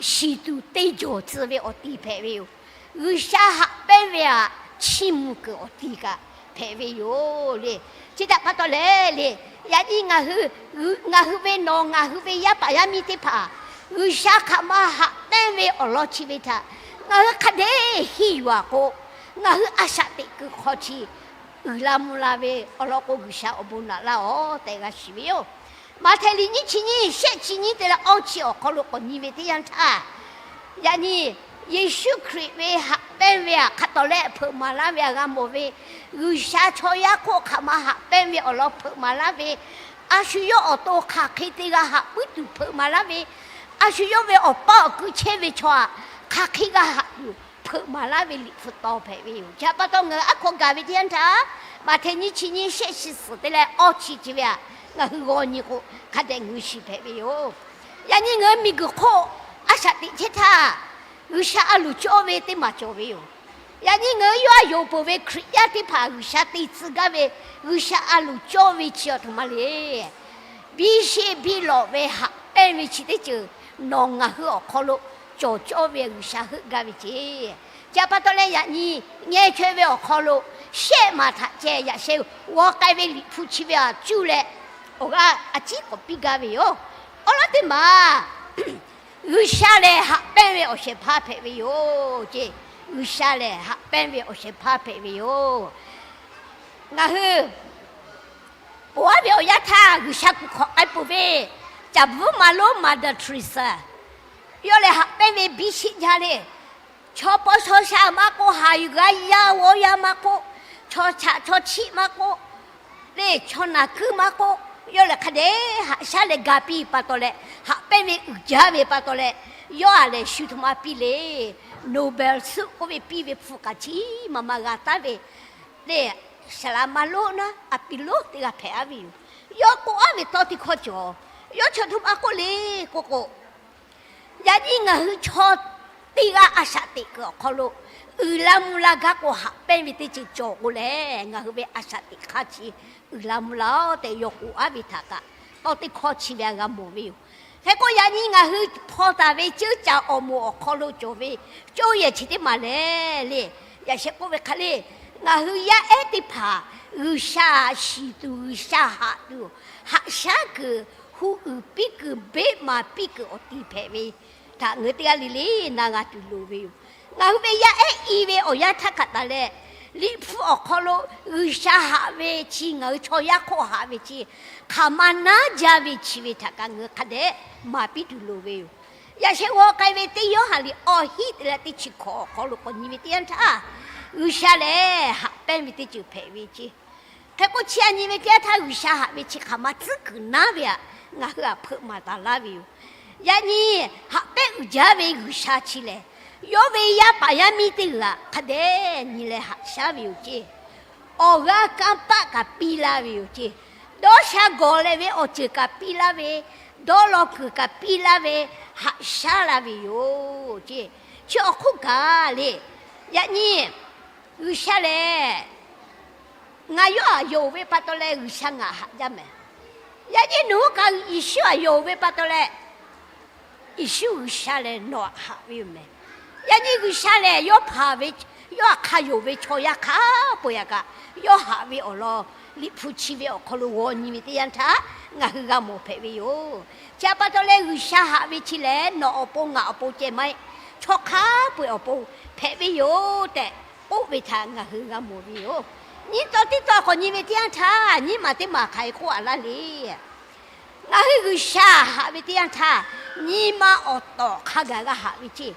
shiˍ tuˬ teˇ jawˬ tcuh ve awˬ ti hpehꞈ ve yoˬ. G'uiˬsha haꞈ pehnˇ ve aꞈ chiˇ mvuh kuiˬ awˬ ti kaꞈ hpehꞈ ve yoˬ le. Chi htaꞈ pa taw leh le, yaꞈ nyi ngaˬ hui, ngaˬ hui ve nawˬ ngaˬ hui ve yaˇ paˍ yaˇ miˇ teˇ hpaˍ G'uiˬsha hk'aˬ ma haꞈ pehnˇ ve awˬ lawn chi ve htaꞈ ngaˬ hui hk'a dehꞈ henˇ yuˬ-a k'o, ngaˬ hui a shaꞈ teꞈ kuiˬ hk'aw chi uiˍ la mvuh la ve awˬ lawn k'o, G'uiˬsha awˬ bon naꞈ laˇ-oˬ tehꞈ g'a shiˍ ve yoˬ. Maꞈhtehˍ liꞈ nyiˇ chi nyiˇ shehˆ chi nyiˇ te leh awˇ chi awˬ hk'aw lo k'awꞈ nyi ve teˇ yanˇ htaˇ, yaꞈ nyi Yeˍsuˆ Hkriꞈ ve haꞈ pehnˇ ve htaꞈ hk'a tawˍ leh hpeuꞈ maˍ laˇ ve htaꞈ g'a mawˬ ve, G'uiˬsha chaw yaˇ hk'oˆ hk'aˬ ma haꞈ pehnˇ ve awˬ lawn hpeuꞈ maˍ laˇ ve, a shu yawˇ awˬ to hk'aˬ hk'e te g'a haꞈ puiˉ tuˬ hpeuꞈ maˍ laˇ ve, a shu yawˇ ve awˬ paˇ awˬ kui chehˇ ve chaw htaꞈ hk'aˬ hk'e g'a haꞈ tuˬ hpeuꞈ maˍ laˇ ve Liꞈ hpu taw hpehꞈ ve yoˬ. Chi htaꞈ pa taw ngaˬ hui aˉ hk'aw gaˬ ve teˇ yanˇ htaˇ, Maꞈhtehˍ nyiˇ chi nyiˇ shehˆ chi suhˍ te leh awˇ chi chi ve htaꞈ ngaˬ hui g'aw nyi k'o, hk'a dehꞈ ngaˬ hui shiˍ hpehꞈ ve yoˬ. Yaꞈ nyi ngaˬ hui miˬguiˬ hk'oˆ a shaꞈ teꞈ chehˇ htaˇ, G'uiˬsha a loˍ cawˇ ve teˇ maˬ cawˬ ve yoˬ. Yaꞈ nyi ngaˬ hui yawˇ a yonˍ peuˬ ve Hkriꞈ yaˇ teˇ hpaˍ G'uiˬsha te tcuh gaˇ ve, G'uiˬsha a loˍ cawˇ ve chi awˬ htoꞈ ma le. Biˇ sheˆ biˇ lawꞈ ve haꞈ pehnˇ ve chi teˇ ceuˬ nawˬ ngaˬ hui awˬ hk'aw lo cawˬ cawˇ ve G'uiˬsha heuˆ gaˇ ve ceˇ. Chi htaꞈ pa taw leh yaꞈ nyi ngeh chaweh ve awˬ hk'aw lo shehˆ maˬ htaꞈ ceh yaꞈ sheh g'aw k'ai ve Liꞈ hpu chi ve htaꞈ cuˇ leh awˬ g'aˇ a ciˉ k'awꞈ piˇ gaˇ ve yoˬ. Awˬ lawn teˇ maˬ G'uiˬsha lehˬ haꞈ pehnˇ ve awˬ shehˍ hpaˇ hpehꞈ ve yoˬ ceˇ. G'uiˬsha lehˬ haꞈ pehnˇ ve awˬ shehˍ hpaˇ hpehꞈ ve yoˬ. Ngaˬ hui ponˬ aˉ ve awˬ yanˇ htaˇ G'uiˬsha kuˬ hk'awꞈ k'ai peuˬ ve, caˍ bvuhˉ ma lonˉ Mother Teresa, yawˇ lehˬ haꞈ pehnˇ ve biˇ sheˆ jaˇ le. Chaw paw shaw sha maˇ k'oˆ, haˍ yuˬ g'a yaˇ g'awˇ yaˇ maˇ k'oˆ, chaw chaꞈ chaw chiˆ maˇ k'oˆ, le chaw naˬ kuiˉ maˇ k'oˆ, yawˇ lehˬ hk'a dehꞈ haꞈ shaˉ leh ga piˇ pa taw leh, haꞈ pehnˇ ve uiˍ jaˇ ve pa taw leh, yawˇ a lehˬ shu htoꞈ ma piˇ le. Nobel suhˆ k'oˆ ve piˇ ve hpu kaꞈ chi ma ma g'a taˉ ve, le saˍ laˍ ma lonˉ naˉ a piˍ lonˉ teˇ g'aˇ hpehꞈ aˉ ve yoˬ. Yawˇ k'oˆ aˉ ve tawˇ teˇ hkawˇ cawˬ. Yawˇ chi htoꞈ ma k'oˆ le k'oˆ k'o, yaꞈ nyi ngaˬ hui chaw teˇ g'aˇ a shaꞈ teꞈ kuiˬ awˬ hk'aw lo uiˍ la mvuh la gaˇ k'o, haꞈ pehnˇ ve teˇ ceuˬ cawˬ k'o lehˬ, ngaˬ hui ve a shaꞈ teꞈ hk'aˇ chi uiˍ la mvuh la-oˬ tehꞈ yawˇ k'oˆ aˉ ve htaꞈ kaꞈ tawˇ teˇ hkawˇ chi ve htaꞈ g'a mawˬ ve yoˬ. Hk'e k'o yaꞈ nyi ngaˬ hui hpaw taˍ ve ceuˇ caˍ awˬ moˍ awˬ hk'aw lo cawˬ ve coˇ yehˬ chi teˇ maˬ lehˬ le, yaꞈ sheh k'oˆ ve hk'a le, ngaˬ hui yaˇ ehˉ teˇ hpaˍ G'uiˬsha shiˍ tuˬ, G'uiˬsha haꞈ tuˬ, haꞈ shaˉ kuiˬ, hu uiˍ piˇ kuiˬ, beˆ maˍ piˇ kuiˬ awˬ ti hpehꞈ ve htaꞈ ngaˬ hui teˇ g'aˇ le le na g'a tuˬ loˍ ve yoˬ. Ngaˬ hui ve yaˇ ehˉ i ve awˬ yanˇ htaˇ hk'aꞈ taˍ leh, Liꞈ hpu awˬ hk'aw lo G'uiˬsha haꞈ ve chi, ngaˬ hui chaw yaˇ hk'oˆ haꞈ ve chi hk'aˬ ma naˉ jaˇ ve chi ve htaꞈ kaꞈ ngaˬ hui hk'a dehꞈ maˍ piˇ tuˬ loˍ ve yoˬ. Yaꞈ sheh g'aw k'ai ve teˇ Yoˇhanˬ liꞈ awˬ hiˆ te leh teˇ chi hkawꞈ awˬ hk'aw lo k'awꞈ nyi ve teˇ yanˇ htaˇ, G'uiˬsha lehˬ haꞈ pehnˇ ve teˇ ceuˬ hpehꞈ ve ceˇ. Hk'e k'o chi a nyi ve teˇ yanˇ htaˇ G'uiˬsha haꞈ ve chi hk'aˬ ma tcuhˉ kuiˬ naˉ ve htaꞈ ngaˬ hui htaꞈ hpeuꞈ maˍ taˍ laˇ ve yoˬ. Yaꞈ nyi haꞈ pehnˇ uiˍ jaˇ ve G'uiˬsha chi lehˬ, yawˇ ve yaˇ paˍ yaˇ miˇ teˇ g'aˇ htaꞈ hk'a dehꞈ nyi leh haꞈ shaˉ ve yoˬ ceˇ. Awˬ g'aˇ kanˇ paˆ kaꞈ piˇ laˇ ve yoˬ ceˇ. Dawˇ sha gawˬ leh ve awˬ ceuˬ kaꞈ piˇ laˇ ve, dawˇ law kuiˬ kaꞈ piˇ laˇ ve, haꞈ shaˉ laˇ ve yoˬ ceˇ. Chi awˬ hk'oˆ kaꞈ le, yaꞈ nyi G'uiˬsha lehˬ, ngaˬ yawˇ htaꞈ yonˍ ve pa taw leh G'uiˬsha ngaˬ haꞈ jaˇ mehˍ. Yaꞈ nyi nawˬ hui kaꞈ Yeˍsuˆ htaꞈ yonˍ ve pa taw leh, Yeˍsuˆ G'uiˬsha lehˬ nawˬ htaꞈ haꞈ ve yoˬ mehˍ. Yaꞈ nyi G'uiˬsha lehˬ yawˇ hpaˍ ve, yawˇ htaꞈ hk'a yonˍ ve chaw yaˇ hk'a peu-eˬ htaꞈ kaꞈ yawˇ haꞈ ve awˬ lawn Liꞈ hpu chi ve awˬ hk'aw lo g'aw nyi ve teˇ yanˇ htaˇ ngaˬ hui g'a mawˬ hpehꞈ ve yoˬ. Chi htaꞈ pa taw leh G'uiˬsha haꞈ ve chi lehˬ nawˬ awˬ pon ngaˬ awˬ pon ceh maˇ heˆ, chaw hk'a peu-eˬ awˬ pon hpehꞈ ve yoˬ tehꞈ k'oˆ ve htaꞈ ngaˬ hui g'a mawˬ ve yoˬ. Nyiˇ taw teˇ taw k'awꞈ nyi ve teˇ yanˇ htaˇ nyiˇ maˬ teˇ maˬ hk'aˬ hk'e k'oˆ a laˇ le. Ngaˬ hui G'uiˬsha haꞈ ve teˇ yanˇ htaˇ, nyi ma awˬ tawˍ hk'a gaˬ g'a haꞈ ve ceˇ.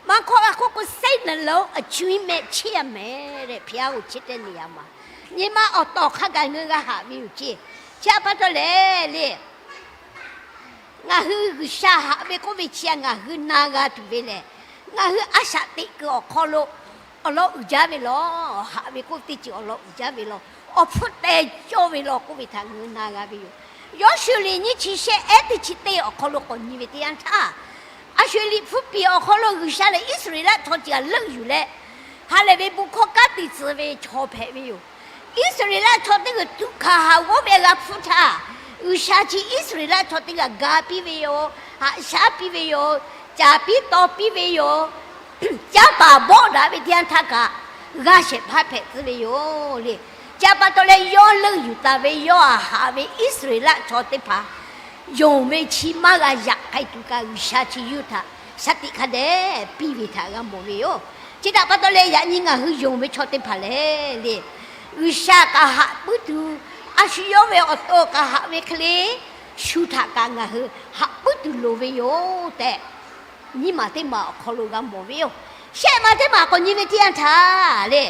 Maˇ hkawˇ g'a k'oˆ k'o, စိတ်နှလုံး အကြွင်းမဲ့ ချစ်ရမယ်တဲ့ ဘုရားကို ချစ်တဲ့နေရာမှာ nyi ma awˬ tawˍ hk'a gaˬ ngaˬ hui g'a haꞈ ve yoˬ ceˇ. Chi htaꞈ pa taw lehˬ le, ngaˬ hui G'uiˬsha haꞈ ve k'oˆ ve chi htaꞈ ngaˬ hui na g'a tuˬ ve lehˬ, ngaˬ hui a shaꞈ teꞈ kuiˬ awˬ hk'aw lo awˬ lawn uiˍ jaˇ ve lawˬ. Haꞈ ve k'oˆ teˇ ceuˬ awˬ lawn uiˍ jaˇ ve lawˬ. Awˬ hpfuhˇ teh cawˇ ve lawˬ k'oˆ ve htaꞈ ngaˬ hui na g'a ve yoˬ. Yawˇshuˆ liꞈ nyiˇ chi shehˆ ehˉ teˇ chi teˇ awˬ hk'aw lo k'awꞈ nyi ve teˇ yanˇ htaˇ, a shu Liꞈ hpu piˍ awˬ hk'aw lo G'uiˬsha lehˬ Iˉsaˍreˍlaˆ chaw ceuˬ htaꞈ leuˆ yuˬ leh, ha lehˬ ve bon hkawˇ kanˉ te tcuh ve chaw hpehꞈ ve yoˬ. Iˉsaˍreˍlaˆ chaw teˇ g'uiˬ tuꞈ hkanˍ haˍ g'awˇ ve g'a hpfuhˇ htaˇ, G'uiˬsha chi Iˉsaˍreˍlaˆ chaw teˇ g'aˇ ga piˇ ve yoˬ. Haꞈ shaˉ piˇ ve yoˬ. Caˍ piˇ taw piˇ ve yoˬ. Canˇ paˍ bawˆ daꞈ ve teˇ yanˇ htaˇ kaꞈ, g'aˇ shehˍ hpaˇ hpehꞈ tcuh ve yoˬ le. Chi pa taw leh, yawˇ leuˆ yuˬ taˍ ve yawˇ htaꞈ haꞈ ve Iˉsaˍreˍlaˆ chaw teˇ hpaˍ yonˍ ve chi maˇ g'a yaꞈ k'ai tuˬ kaꞈ, G'uiˬsha chi yawˇ htaꞈ shaˍ tiꞈ hk'a dehꞈ piˇ ve htaꞈ g'a mawˬ ve yoˬ. Chi htaꞈ pa taw leh, yaꞈ nyi ngaˬ hui yonˍ ve chaw teˇ hpaˍ lehˬ le, G'uiˬsha kaꞈ haꞈ puiˉ tuˬ, a shu yawˇ ve awˬ to kaꞈ haꞈ ve hk'e le, shu htaꞈ kaꞈ ngaˬ hui haꞈ puiˉ tuˬ loˍ ve yoˬ tehꞈ, nyiˇ maˬ teˇ maˬ awˬ hk'aw lo g'a mawˬ ve yoˬ. Shehˆ maˬ teˇ maˬ k'awꞈ nyi ve teˇ yanˇ htaˇ le,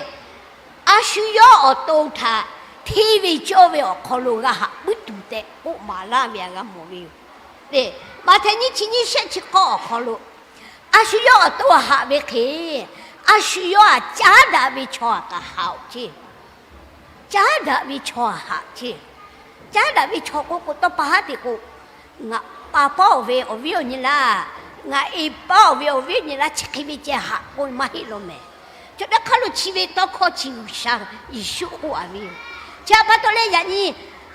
a shu yawˇ awˬ to htaꞈ hteˇ ve cawˇ ve awˬ hk'aw lo g'a haꞈ puiˉ tuˬ tehꞈ k'oˆ maˍ laˇ ve htaꞈ g'a mawˬ ve yoˬ. Maꞈhtehˍ nyiˇ chi nyiˇ shehˆ chi k'awˇ awˬ hk'aw lo, a shu yawˇ awˬ to haꞈ ve hk'e, a shu yawˇ htaꞈ caˉ daꞈ ve chaw htaꞈ kaꞈ haꞈ-oˬ ceˇ. Caˉ daꞈ ve chaw htaꞈ haꞈ ceˇ. Caˉ daꞈ ve chaw k'oˆ k'o, tawˇ pa haˉ te k'o, ngaˬ pa pawˇ-oˬ ve awˬ viˉ awˬ nyi laˇ, ngaˬ e pawˇ-oˬ ve awˬ viˉ awˬ nyi laˇ, chi hk'e ve ceh haꞈ k'o maˇ heˆ law mehˍ. Chaw teˇ hk'aˇ lo chi ve tawˇ hkawˇ chi G'uiˬsha Yeˍsuˆ k'oˆ-a ve yoˬ. Chi htaꞈ pa taw leh, yaꞈ nyi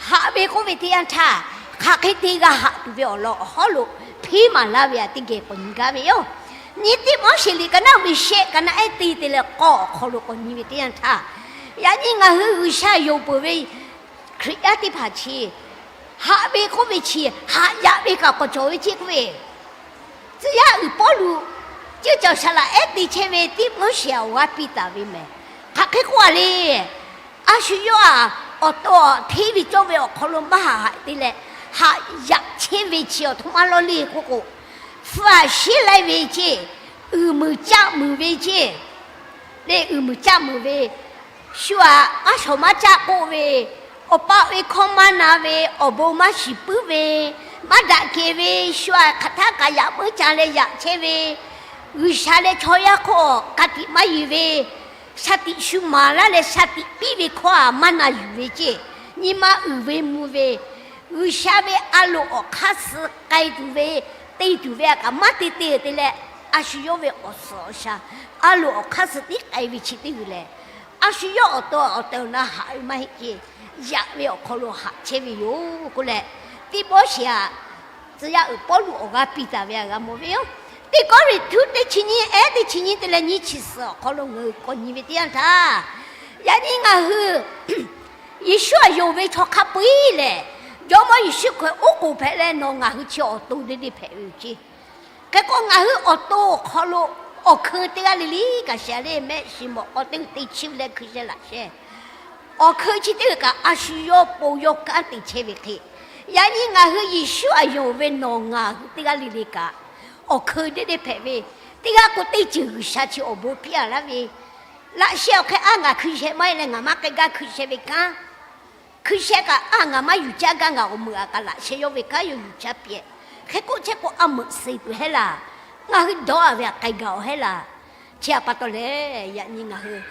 haꞈ ve k'oˆ ve teˇ yanˇ htaˇ, hk'aˬ hk'e te g'a haꞈ tuˬ ve awˬ lawn awˬ hawˉ lo hpeˇ maˍ laˇ ve htaꞈ teˇ geh k'awꞈ nyi gaˇ ve yoˬ. Nyi teˇ Moˉseˍ liꞈ ka naˆ uiˍ ve shehˆ, ka naˆ ehˉ teˇ te leh k'awˇ awˬ hk'aw lo k'awꞈ nyi ve teˇ yanˇ htaˇ, yaꞈ nyi ngaˬ hui G'uiˬsha yonˍ peuˬ ve Hkriꞈ yaˇ teˇ hpaˍ chi haꞈ ve k'oˆ ve chi, haꞈ yaꞈ ve kaꞈ k'awꞈ cawˬ ve ceˇ k'oˆ ve, tcuh yaˇ uiˍ Pawˇluꞈ ceuˇ caˬ saˍ laꞈ ehˉ te chehˇ ve teˇ Moˉseˍ awˬ g'aˇ piˇ taˍ ve mehˍ. Hk'aˬ hk'e k'oˆ-a le, a shu yawˇ htaꞈ awˬ to hteˇ ve cawˇ ve awˬ hk'aw lo maˇ haꞈ haꞈ te leh, haꞈ yaꞈ chehˇ ve chi awˬ htoꞈ ma law le k'oˆ k'o, hpu aꞈ shiˉ laiˉ ve ceˇ, uiˍ muiˬ caˆ muiˬ ve ceˇ, le uiˍ muiˬ caˆ muiˬ ve, shu aꞈ maˇ shawˍ maˇ caˆ k'oˆ ve, awˬ pa ve hkawˇ maˇ na ve, awˬ bon maˇ shiˍ puiˉ ve, maˇ daꞈ kehˬ ve, shu aꞈ hk'aˬ htaˇ kaꞈ yaꞈ meuˉ ca leh yaꞈ chehˇ ve, G'uiˬsha leh chaw yaˇ hk'oˆ ka tiꞈ maˇ yeˬ ve, shaˍ tiꞈ shu maˍ laˇ leh shaˍ tiꞈ piˇ ve hkawˇ aꞈ maˇ na yuˬ ve ceˇ, nyi ma uiˍ ve mvuh ve, G'uiˬsha ve a loˍ awˬ hk'aˇ suh k'ai tuˬ ve, te tuˬ ve aꞈ kaꞈ maˇ te te te leh, a shu yawˇ ve awˬ suhˍ awˬ shaˍ a loˍ awˬ hk'aˇ suh tiˉ k'ai ve chi teˇ g'uiˬ lehˬ, a shu yawˇ awˬ to awˬ tehˬ awˬ na haꞈ ve maˇ heˆ ceˇ, yaꞈ ve awˬ hk'aw lo haꞈ chehˇ ve yoˬ k'oˆ leh, teˇ Moˉseˍ aꞈ tcuh yaˇ uiˍ Pawˇluꞈ awˬ g'aˇ piˇ taˍ ve htaꞈ g'a mawˬ ve yoˬ. Teˇ Kawˇrenˍhtuˆ teˇ chi nyiˇ ehˉ teˇ chi nyiˇ te leh nyiˇ chi suhˍ awˬ hk'aw lo ngaˬ hui k'awꞈ nyi ve teˇ yanˇ htaˇ, yaꞈ nyi ngaˬ hui Yeˍsuˆ aꞈ yonˍ ve chaw hk'a peu-eˬ lehˬ, Jawˇmawˇ Yeˍsuˆ Hkriꞈ oˉ k'oˍ hpehꞈ leh nawˬ ngaˬ hui chi awˬ to deˇ deˇ hpehꞈ ve yoˬ ceˇ. Hk'e k'o, ngaˬ hui awˬ to awˬ hk'aw lo awˬ hkeu teˇ g'aˇ le le kaꞈ shehˍ le mehˆ shiˍ mawꞈ k'aw teˇ g'uiˬ te chiˇ ve leh hkui sheh laꞈ sheh, awˬ hkeu chi teˇ g'uiˬ kaꞈ a shu yawˇ pon yawˇ kanˉ te chehˇ ve hk'e, yaꞈ nyi ngaˬ hui Yeˍsuˆ aꞈ yonˍ ve nawˬ ngaˬ hui teˇ g'aˇ le le kaꞈ, awˬ hkeu deˇ deˇ hpehꞈ ve, teˇ g'aˇ k'o teˇ ceuˬ G'uiˬsha chi awˬ bon piˇ-a laˇ ve, laꞈ sheh awˬ hk'e a ngaˬ hkui sheh maˇ heˆ leh ngaˬ maˇ k'ai gaˇ hkui sheh ve kanˉ, hkui sheh kaꞈ a ngaˬ maˇ yuˬ caˇ gaˇ ngaˬ awˬ meuꞈ aꞈ kaꞈ laꞈ sheh yawˇ ve kanˉ yawˇ yuˬ caˇ piˇ-eˬ. Hk'e k'oˆ chehˇ k'o, a meuꞈ suh tuˬ hehˉ laˇ. Ngaˬ hui dawˇ-a ve htaꞈ k'ai gaˬ-oˬ hehˉ laˇ. Chi htaꞈ pa taw lehˬ, yaꞈ nyi ngaˬ hui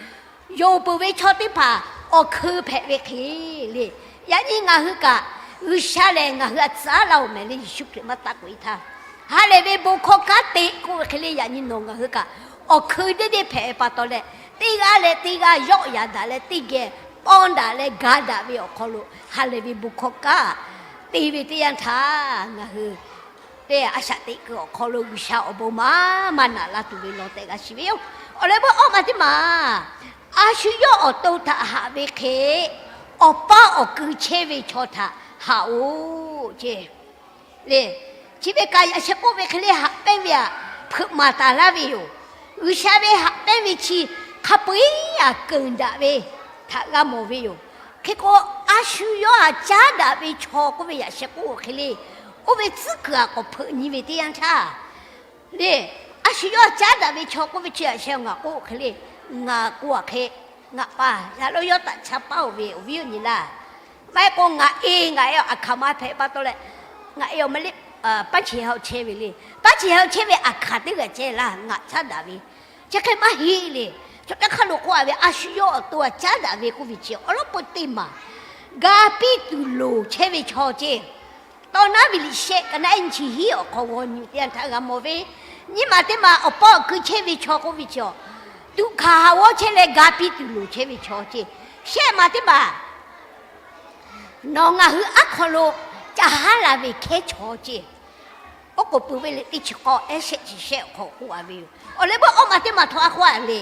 yonˍ peuˬ ve chaw teˇ hpaˍ awˬ hkeu hpehꞈ ve hk'e le, yaꞈ nyi ngaˬ hui kaꞈ G'uiˬsha lehˬ ngaˬ hui aꞈ tcuhˉ laˇ-oˬ mehˍ le, Yeˍsuˆ Hkriꞈ maˇ taˆ k'oꞈ-e htaˇ, ha lehˬ ve bon hkawˇ kanˉ te k'oˆ ve hk'e le, yaꞈ nyi nawˬ ngaˬ hui kaꞈ awˬ hkeu deˇ deˇ hpehꞈ ve pa taw leh, teˇ g'aˇ leh teˇ g'aˇ yawˆ yaꞈ daꞈ leh teˇ geh pawˇ daꞈ leh ga daꞈ ve awˬ hk'aw lo ha lehˬ ve bon hkawˇ kanˉ te ve teˇ yanˇ htaˇ, ngaˬ hui teˇ a shaꞈ teꞈ kuiˬ awˬ hk'aw lo G'uiˬsha awˬ bon maˇ maˇ naꞈ la tuˬ ve lawˬ tehꞈ g'a shiˍ ve yoˬ. Awˬ leh bon awˇ ma teˇ maˬ, a shu yawˇ awˬ to htaꞈ haꞈ ve hk'e, awˬ paˇ awˬ keu chehˇ ve chaw htaꞈ haꞈ-oˬ ceˇ. Le, chi ve kaꞈ yaꞈ sheh k'oˆ ve hk'e le haꞈ pehnˇ ve aꞈ hpeuꞈ maˍ taˍ laˇ ve yoˬ. G'uiˬsha ve haꞈ pehnˇ ve chi hk'a peu-eˬ aꞈ keunˍ daꞈ ve htaꞈ g'a mawˬ ve yoˬ. Hk'e k'o, a shu yawˇ aꞈ caˉ daꞈ ve chaw k'oˆ ve yaꞈ sheh k'oˆ ve hk'e le, oˇ ve tcuhˉ kuiˬ aꞈ k'awꞈ hpeuꞈ nyi ve teˇ yanˇ htaˇ, le, a shu yawˇ aꞈ caˉ daꞈ ve chaw k'oˆ ve chi yaꞈ sheh ngaˬ k'oˆ hk'e le, ngaˬ k'oˆ-a hk'e, ngaˬ pa yaꞈ lo yawˇ htaꞈ cha paˇ-oˬ ve awˬ viˉ awˬ nyi laˇ. Maˇ heˆ k'o ngaˬ e ngaˬ e aꞈ hkanˍ ma hpehꞈ pa taw leh, ngaˬ e awˬ ma le, paˉ chi ha chehˇ ve le. Paˉ chi ha chehˇ ve aꞈ hkanˍ teˇ g'aˇ ceh laˇ ngaˬ caˉ daꞈ ve. Chi hk'e maˇ heˆ le. Chaw teˇ hk'aˇ lo k'oˆ-a ve, a shu yawˇ awˬ to aꞈ caˉ daꞈ ve k'oˆ ve chi awˬ lawn peu teˇ maˬ ga piˇ tuˬ loˍ chehˇ ve chaw ceˇ. Tawˇ naˉ ve liꞈ shehˆ ka naˆ ehˉ nyiˇ chi hiˉ awˬ hk'aw g'aw nyi teˇ yanˇ htaˇ g'a mawˬ ve, nyiˇ maˬ teˇ maˬ awˬ paˇ awˬ keu chehˇ ve chaw k'oˆ ve chi, tuꞈ hkanˍ haˍ g'awˇ chehˇ leh ga piˇ tuˬ loˍ chehˇ ve chaw ceˇ. Shehˆ maˬ teˇ maˬ, nawˬ ngaˬ hui aˉ hk'aw lo ca haˉ la ve hkehˉ chaw ceˇ. Oˉ k'oˍ pui ve liꞈ teˇ chi k'awˇ ehˉ shehˆ chi shehˆ awˬ hk'aw k'oˆ-a ve yoˬ. Awˬ leh bon awˇ ma teˇ maˬ htawˇ a k'oˆ-a le,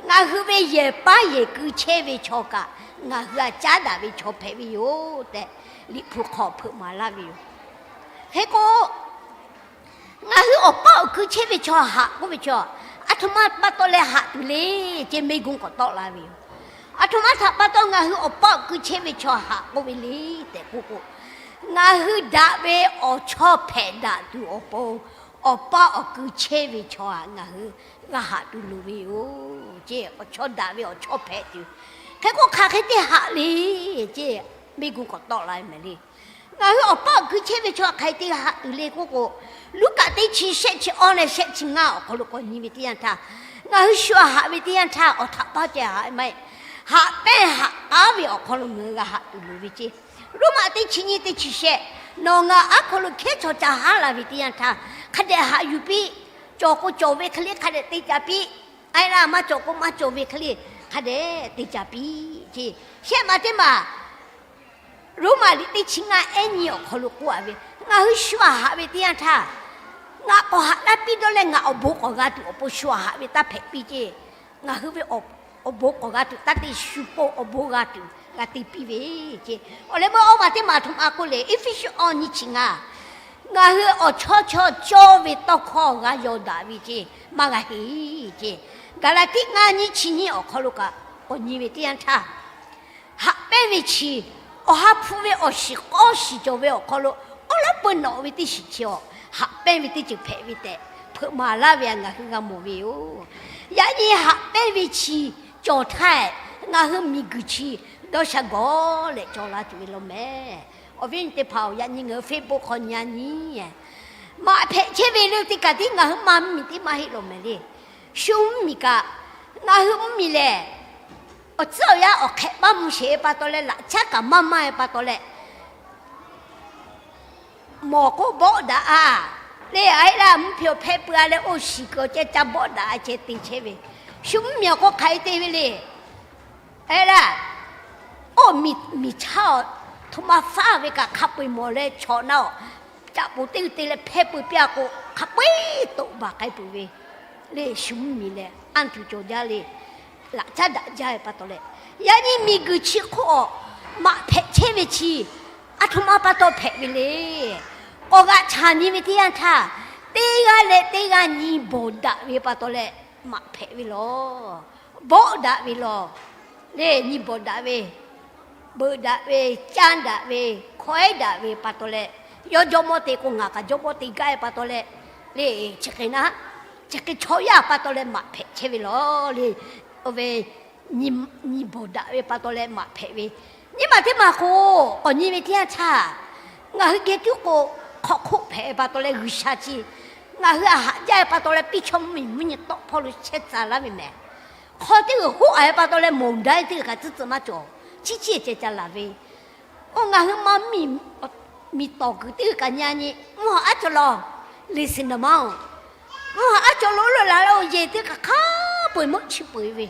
Ngaˬ hui ve yehˬ paˉ yehˬ keu chehˇ ve chaw kaꞈ, ngaˬ hui aꞈ caˉ daꞈ ve chaw hpehꞈ ve yoˬ tehꞈ, Liꞈ hpu hk'aw hpeuꞈ maˍ laˇ ve yoˬ. Hk'e k'o, ngaˬ hui awˬ paˆ awˬ keu chehˇ ve chaw haꞈ k'oˆ ve chaw, aˬ htoꞈ ma pa taw leh haꞈ tuˬ le, ce meˇ gu k'awꞈ tawˆ la ve yoˬ. Aˬ htoꞈ ma htaꞈ pa taw ngaˬ hui awˬ paˆ awˬ keu chehˇ ve chaw haꞈ k'oˆ ve le tehꞈ k'oˆ k'o, ngaˬ hui daꞈ ve awˬ chawˇ hpehꞈ daꞈ tuˬ awˬ pon, awˬ paˆ awˬ keu chehˇ ve chaw haꞈ ngaˬ hui g'a haꞈ tuˬ loˍ ve yoˬ. Ceˇ, awˬ chawˇ daꞈ ve awˬ chawˇ hpehꞈ tuˬ. Hk'e k'o, hk'aˬ hk'e te haꞈ le, ceˇ, meˇ gu k'awꞈ tawˆ la ve mehˍ le. Ngaˬ hui awˬ paˆ awˬ keu chehˇ ve chaw hk'aˬ hk'e te haꞈ tuˬ le k'oˆ k'o, Luˉkaꞈ teˇ chi shehˆ chi awˇ leh shehˆ chi ngaˇ awˬ hk'aw lo k'awꞈ nyi ve teˇ yanˇ htaˇ, ngaˬ hui shu aꞈ haꞈ ve teˇ yanˇ htaˇ, awˬ htaꞈ paˇ ceh haꞈ maˇ heˆ. Haꞈ pehnˇ haꞈ k'aˉ ve awˬ hk'aw lo ngaˬ hui g'a haꞈ tuˬ loˍ ve ceˇ. Roˉmaꞈ teˇ chi nyiˇ teˇ chi shehˆ, nawˬ ngaˬ aˉ hk'aw lo hkehˉ chaw ca haˉ la ve teˇ yanˇ htaˇ, hk'a dehꞈ haꞈ yuˬ piˇ. Cawˬ k'o cawˬ ve hk'e le hk'a dehꞈ te ca piˇ. Aˉ laˇ, maˇ cawˬ k'o maˇ cawˬ ve hk'e le hk'a dehꞈ te ca piˇ ceˇ. Shehˆ maˬ teˇ maˬ, Roˉmaꞈ liꞈ teˇ chi ngaˇ ehˉ nyi awˬ hk'aw lo k'oˆ a ve, ngaˬ hui shu aꞈ haꞈ ve teˇ yanˇ htaˇ, ngaˬ k'awꞈ haꞈ laˇ piˇ dawˇ leh ngaˬ awˬ bon k'awꞈ g'a tuˬ awˬ pon shu aꞈ haꞈ ve taˇ hpehꞈ piˇ ceˇ. Ngaˬ hui ve awˬ bon k'awꞈ g'a tuˬ taˇ te shu pon awˬ bon g'a tuˬ g'a te piˇ ve ceˇ. Awˬ leh meuˇ awˇ maˬ teˇ maˬ htoꞈ ma k'oˆ le, Eˇfeˇsuꞈ awˇ nyiˇ chi ngaˇ, ngaˬ hui awˬ chawˇ chaw cawˇ ve tawˇ hkawˇ g'a yaw daꞈ ve ceˇ, maˇ g'a heˍ ceˇ. Gaˍlaˍtiˆ ngaˇ nyiˇ chi nyiˇ awˬ hk'aw lo kaꞈ k'awꞈ nyi ve teˇ yanˇ htaˇ, haꞈ pehnˇ ve chi, awˬ ha hpu ve awˬ shiˍ k'awˇ shiˍ cawˬ ve awˬ hk'aw lo, awˉ lawˉ peu nawꞈ ve teˇ shiˍ chi awˬ haꞈ pehnˇ ve teˇ ceuˬ hpehꞈ ve tehꞈ hpeuꞈ maˍ laˇ ve ngaˬ hui g'a mawˬ ve yoˬ. Yaꞈ nyi haꞈ pehnˇ ve chi cawˬ htaˇ, ngaˬ hui miˬguiˬ chi dawˇ sha gawˬ leh cawˬ la tuˬ ve law mehˍ. Awˬ viˉ awˬ nyi teˇ hpaˍ-oˬ, yaꞈ nyi ngaˬ hui Facebook hk'aw nyi a nyi, maꞈ hpehꞈ chehˇ ve le teˇ kaꞈ tiˉ ngaˬ hui maˇ mvuhˇmiˬ tiˉ maˇ heˆ law mehˍ le. Shu mvuhˇmiˬ kaꞈ, ngaˬ hui mvuhˇmiˬ lehˬ, awˬ tcuhˉ awˬ yanˇ awˬ hk'ehꞈ maˇ mvuh sheˍ ve pa taw leh, laꞈ caˉ kaꞈ maˇ maˇ ve pa taw leh, mawˬ k'o bawˆ daꞈ a le, a heˆ laˇ, mvuhˇ hpe awˬ hpehˇ pui a leh oˇ shiˍ kuiˬ awˬ ceh ca bawˆ daꞈ a ceh te chehˇ ve. Shu mvuhˇmiˬ awˬ k'o hk'aˬ hk'e te ve le. Aˉ laˇ, oˇ miˬ, miˬ chaˇ aˬ htoꞈ ma faˉ ve kaꞈ hk'a peu-eˬ mawˬ leh chaw na-oˬ, caꞈ poˍ teˇ g'uiˬ te leh hpehˇ peu piˇ a k'o, hk'a peu-eˬ toꞈ baˬ k'ai peuˬ ve le. Shu mvuhˇmiˬ lehˬ, anˇ tuˬ cawˬ jaˇ le. Laꞈ caˉ daꞈ jaˇ ve pa taw leh, yaꞈ nyi miˬguiˬ chi hk'oˆ awˬ maꞈ hpehꞈ chehˇ ve chi, aˬ htoꞈ ma pa taw hpehꞈ ve le. K'awꞈ g'aꞈ chaꞈ nyi ve teˇ yanˇ htaˇ, teˇ g'aˇ leh teˇ g'aˇ nyi bawˬ daꞈ ve pa taw leh maꞈ hpehꞈ ve lawˬ. Bawˆ daꞈ ve lawˬ. Le nyi bawˬ daꞈ ve, beuꞈ daꞈ ve, caˇ daꞈ ve, hkawehˉ daꞈ ve pa taw leh, yawˇ jawˇmawˇ te k'o ngaˬ kaꞈ jawˇmawˇ te gaˇ ve pa taw leh, le chi hk'e na, chi hk'e chaw yaˇ pa taw leh maꞈ hpehꞈ chehˇ ve lawˬ le. Oˇ ve nyi bawˬ daꞈ ve pa taw leh maꞈ hpehꞈ ve. Nyiˇ maˬ teˇ maˬ k'o, k'awꞈ nyi ve teˇ yanˇ htaˇ, ngaˬ hui geh tuˉ k'o, hk'aw hk'oˆ hpehꞈ ve pa taw leh G'uiˬsha chi ngaˬ hui aꞈ haꞈ jaˇ ve pa taw leh piˇ chaw mvuhˇmiˬ mvuhˇ nyi tawˆ hpawˇ lo chehˇ tcuh laˇ ve mehˍ. Hk'aw teˇ g'uiˬ hoˆ a ve pa taw leh mawˬ daꞈ ve teˇ g'uiˬ kaꞈ tcuhˉ tcuhˉ maˇ cawˬ. Chiˇ chiˇ ceh ca laˬ ve, oˇ ngaˬ hui maˇ miˬ, miˬ tawˍ kuiˬ teˇ g'uiˬ kaꞈ nyi a nyi, mvuhˇ hawˬ aˉ cawˬ lawˬ, liꞈ siˍ naˍ maˇ-oˬ, mvuhˇ hawˬ aˉ cawˬ lo lo laˬ leh awˬ yeˬ teˇ g'uiˬ kaꞈ hk'a peu-eˬ meuˆ chi peu-eˬ ve.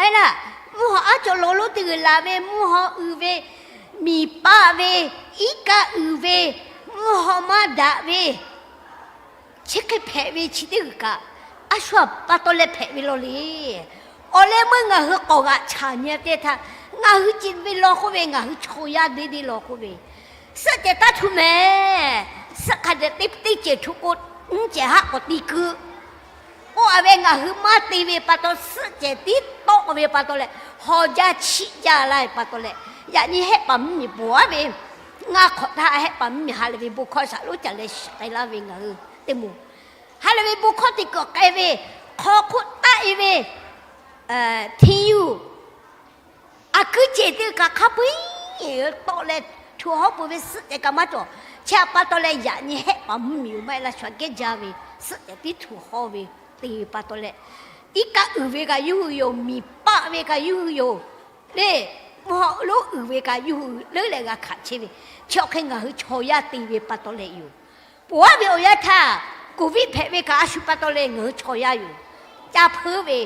Aˉ laˇ, mvuhˇ hawˬ aˉ cawˬ lo lo teˇ g'uiˬ laˬ ve, mvuhˇ hawˬ uiˍ ve, miˬ paˆ ve, iˉ kaˆ uiˍ ve, mvuhˇ hawˬ maˇ daꞈ ve, chi hk'e hpehꞈ ve chi teˇ g'uiˬ kaꞈ, a shu pa taw leh hpehꞈ ve lawˬ le. Awˬ leh meuˇ ngaˬ hui k'awꞈ g'aꞈ chaꞈ nyi teˇ htaˇ, ngaˬ hui ceuˬ ve lawˬ k'oˆ ve ngaˬ hui chaw yaˇ deˇ deˇ lawˬ k'oˆ ve, suhˆ cehˬ taˇ htu mehˍ. Suhˆ hk'a dehꞈ teˇ teˇ cehˬ htu k'o, nyiˇ cehˬ haˆ k'awꞈ te keu k'oˆ a ve ngaˬ hui maˇ te ve pa taw, suhˆ cehˬ tiˉ tawˆ ve pa taw leh, haw jaˇ chiˆ jaˇ laˇ ve pa taw leh, yaꞈ nyi hehˆ paˍ mvuhˇmiˬ poˬ aˉ ve, ngaˇ hk'awꞈ htaˇ hehˆ paˍ mvuhˇmiˬ ha lehˬ ve bon hkawˇ shaˍ lonˉ ca leh shiˍ k'ai laˇ ve ngaˬ hui teˇ moˍ, ha lehˬ ve bon hkawˇ te kuiˬ k'ai ve, hk'aw hk'oˆ taˆ e ve, hti yuˬ, aˬ kuiˉ cehˬ teˇ g'uiˬ kaꞈ hk'a peu-eˬ tawˆ leh htu hawˉ peuˬ ve suhˆ cehˬ kaꞈ maˇ cawˬ. Chi htaꞈ pa taw leh yaꞈ nyi hehˆ paˍ mvuhˇmiˬ oˬ maˇ heˆ laˇ shu aꞈ gehˇ jaˇ ve suhˆ cehˬ tiˉ htu hawˉ ve te ve pa taw leh, iˉ kaˆ uiˍ ve kaꞈ yawˇ hui yoˬ, miˬ paˆ ve kaꞈ yawˇ hui yoˬ, le mvuhˇ hawˬ lonˉ uiˍ ve kaꞈ yawˇ hui leuˉ leh g'a hkanˍ chehˇ ve, chi awˬ hk'e ngaˬ hui chaw yaˇ te ve pa taw leh yoˬ. Poˬ aˉ ve awˬ yanˇ htaˇ, Covid hpehꞈ ve kaꞈ a shu pa taw leh ngaˬ hui chaw yaˇ yoˬ. Caˇ hpeuˉ ve,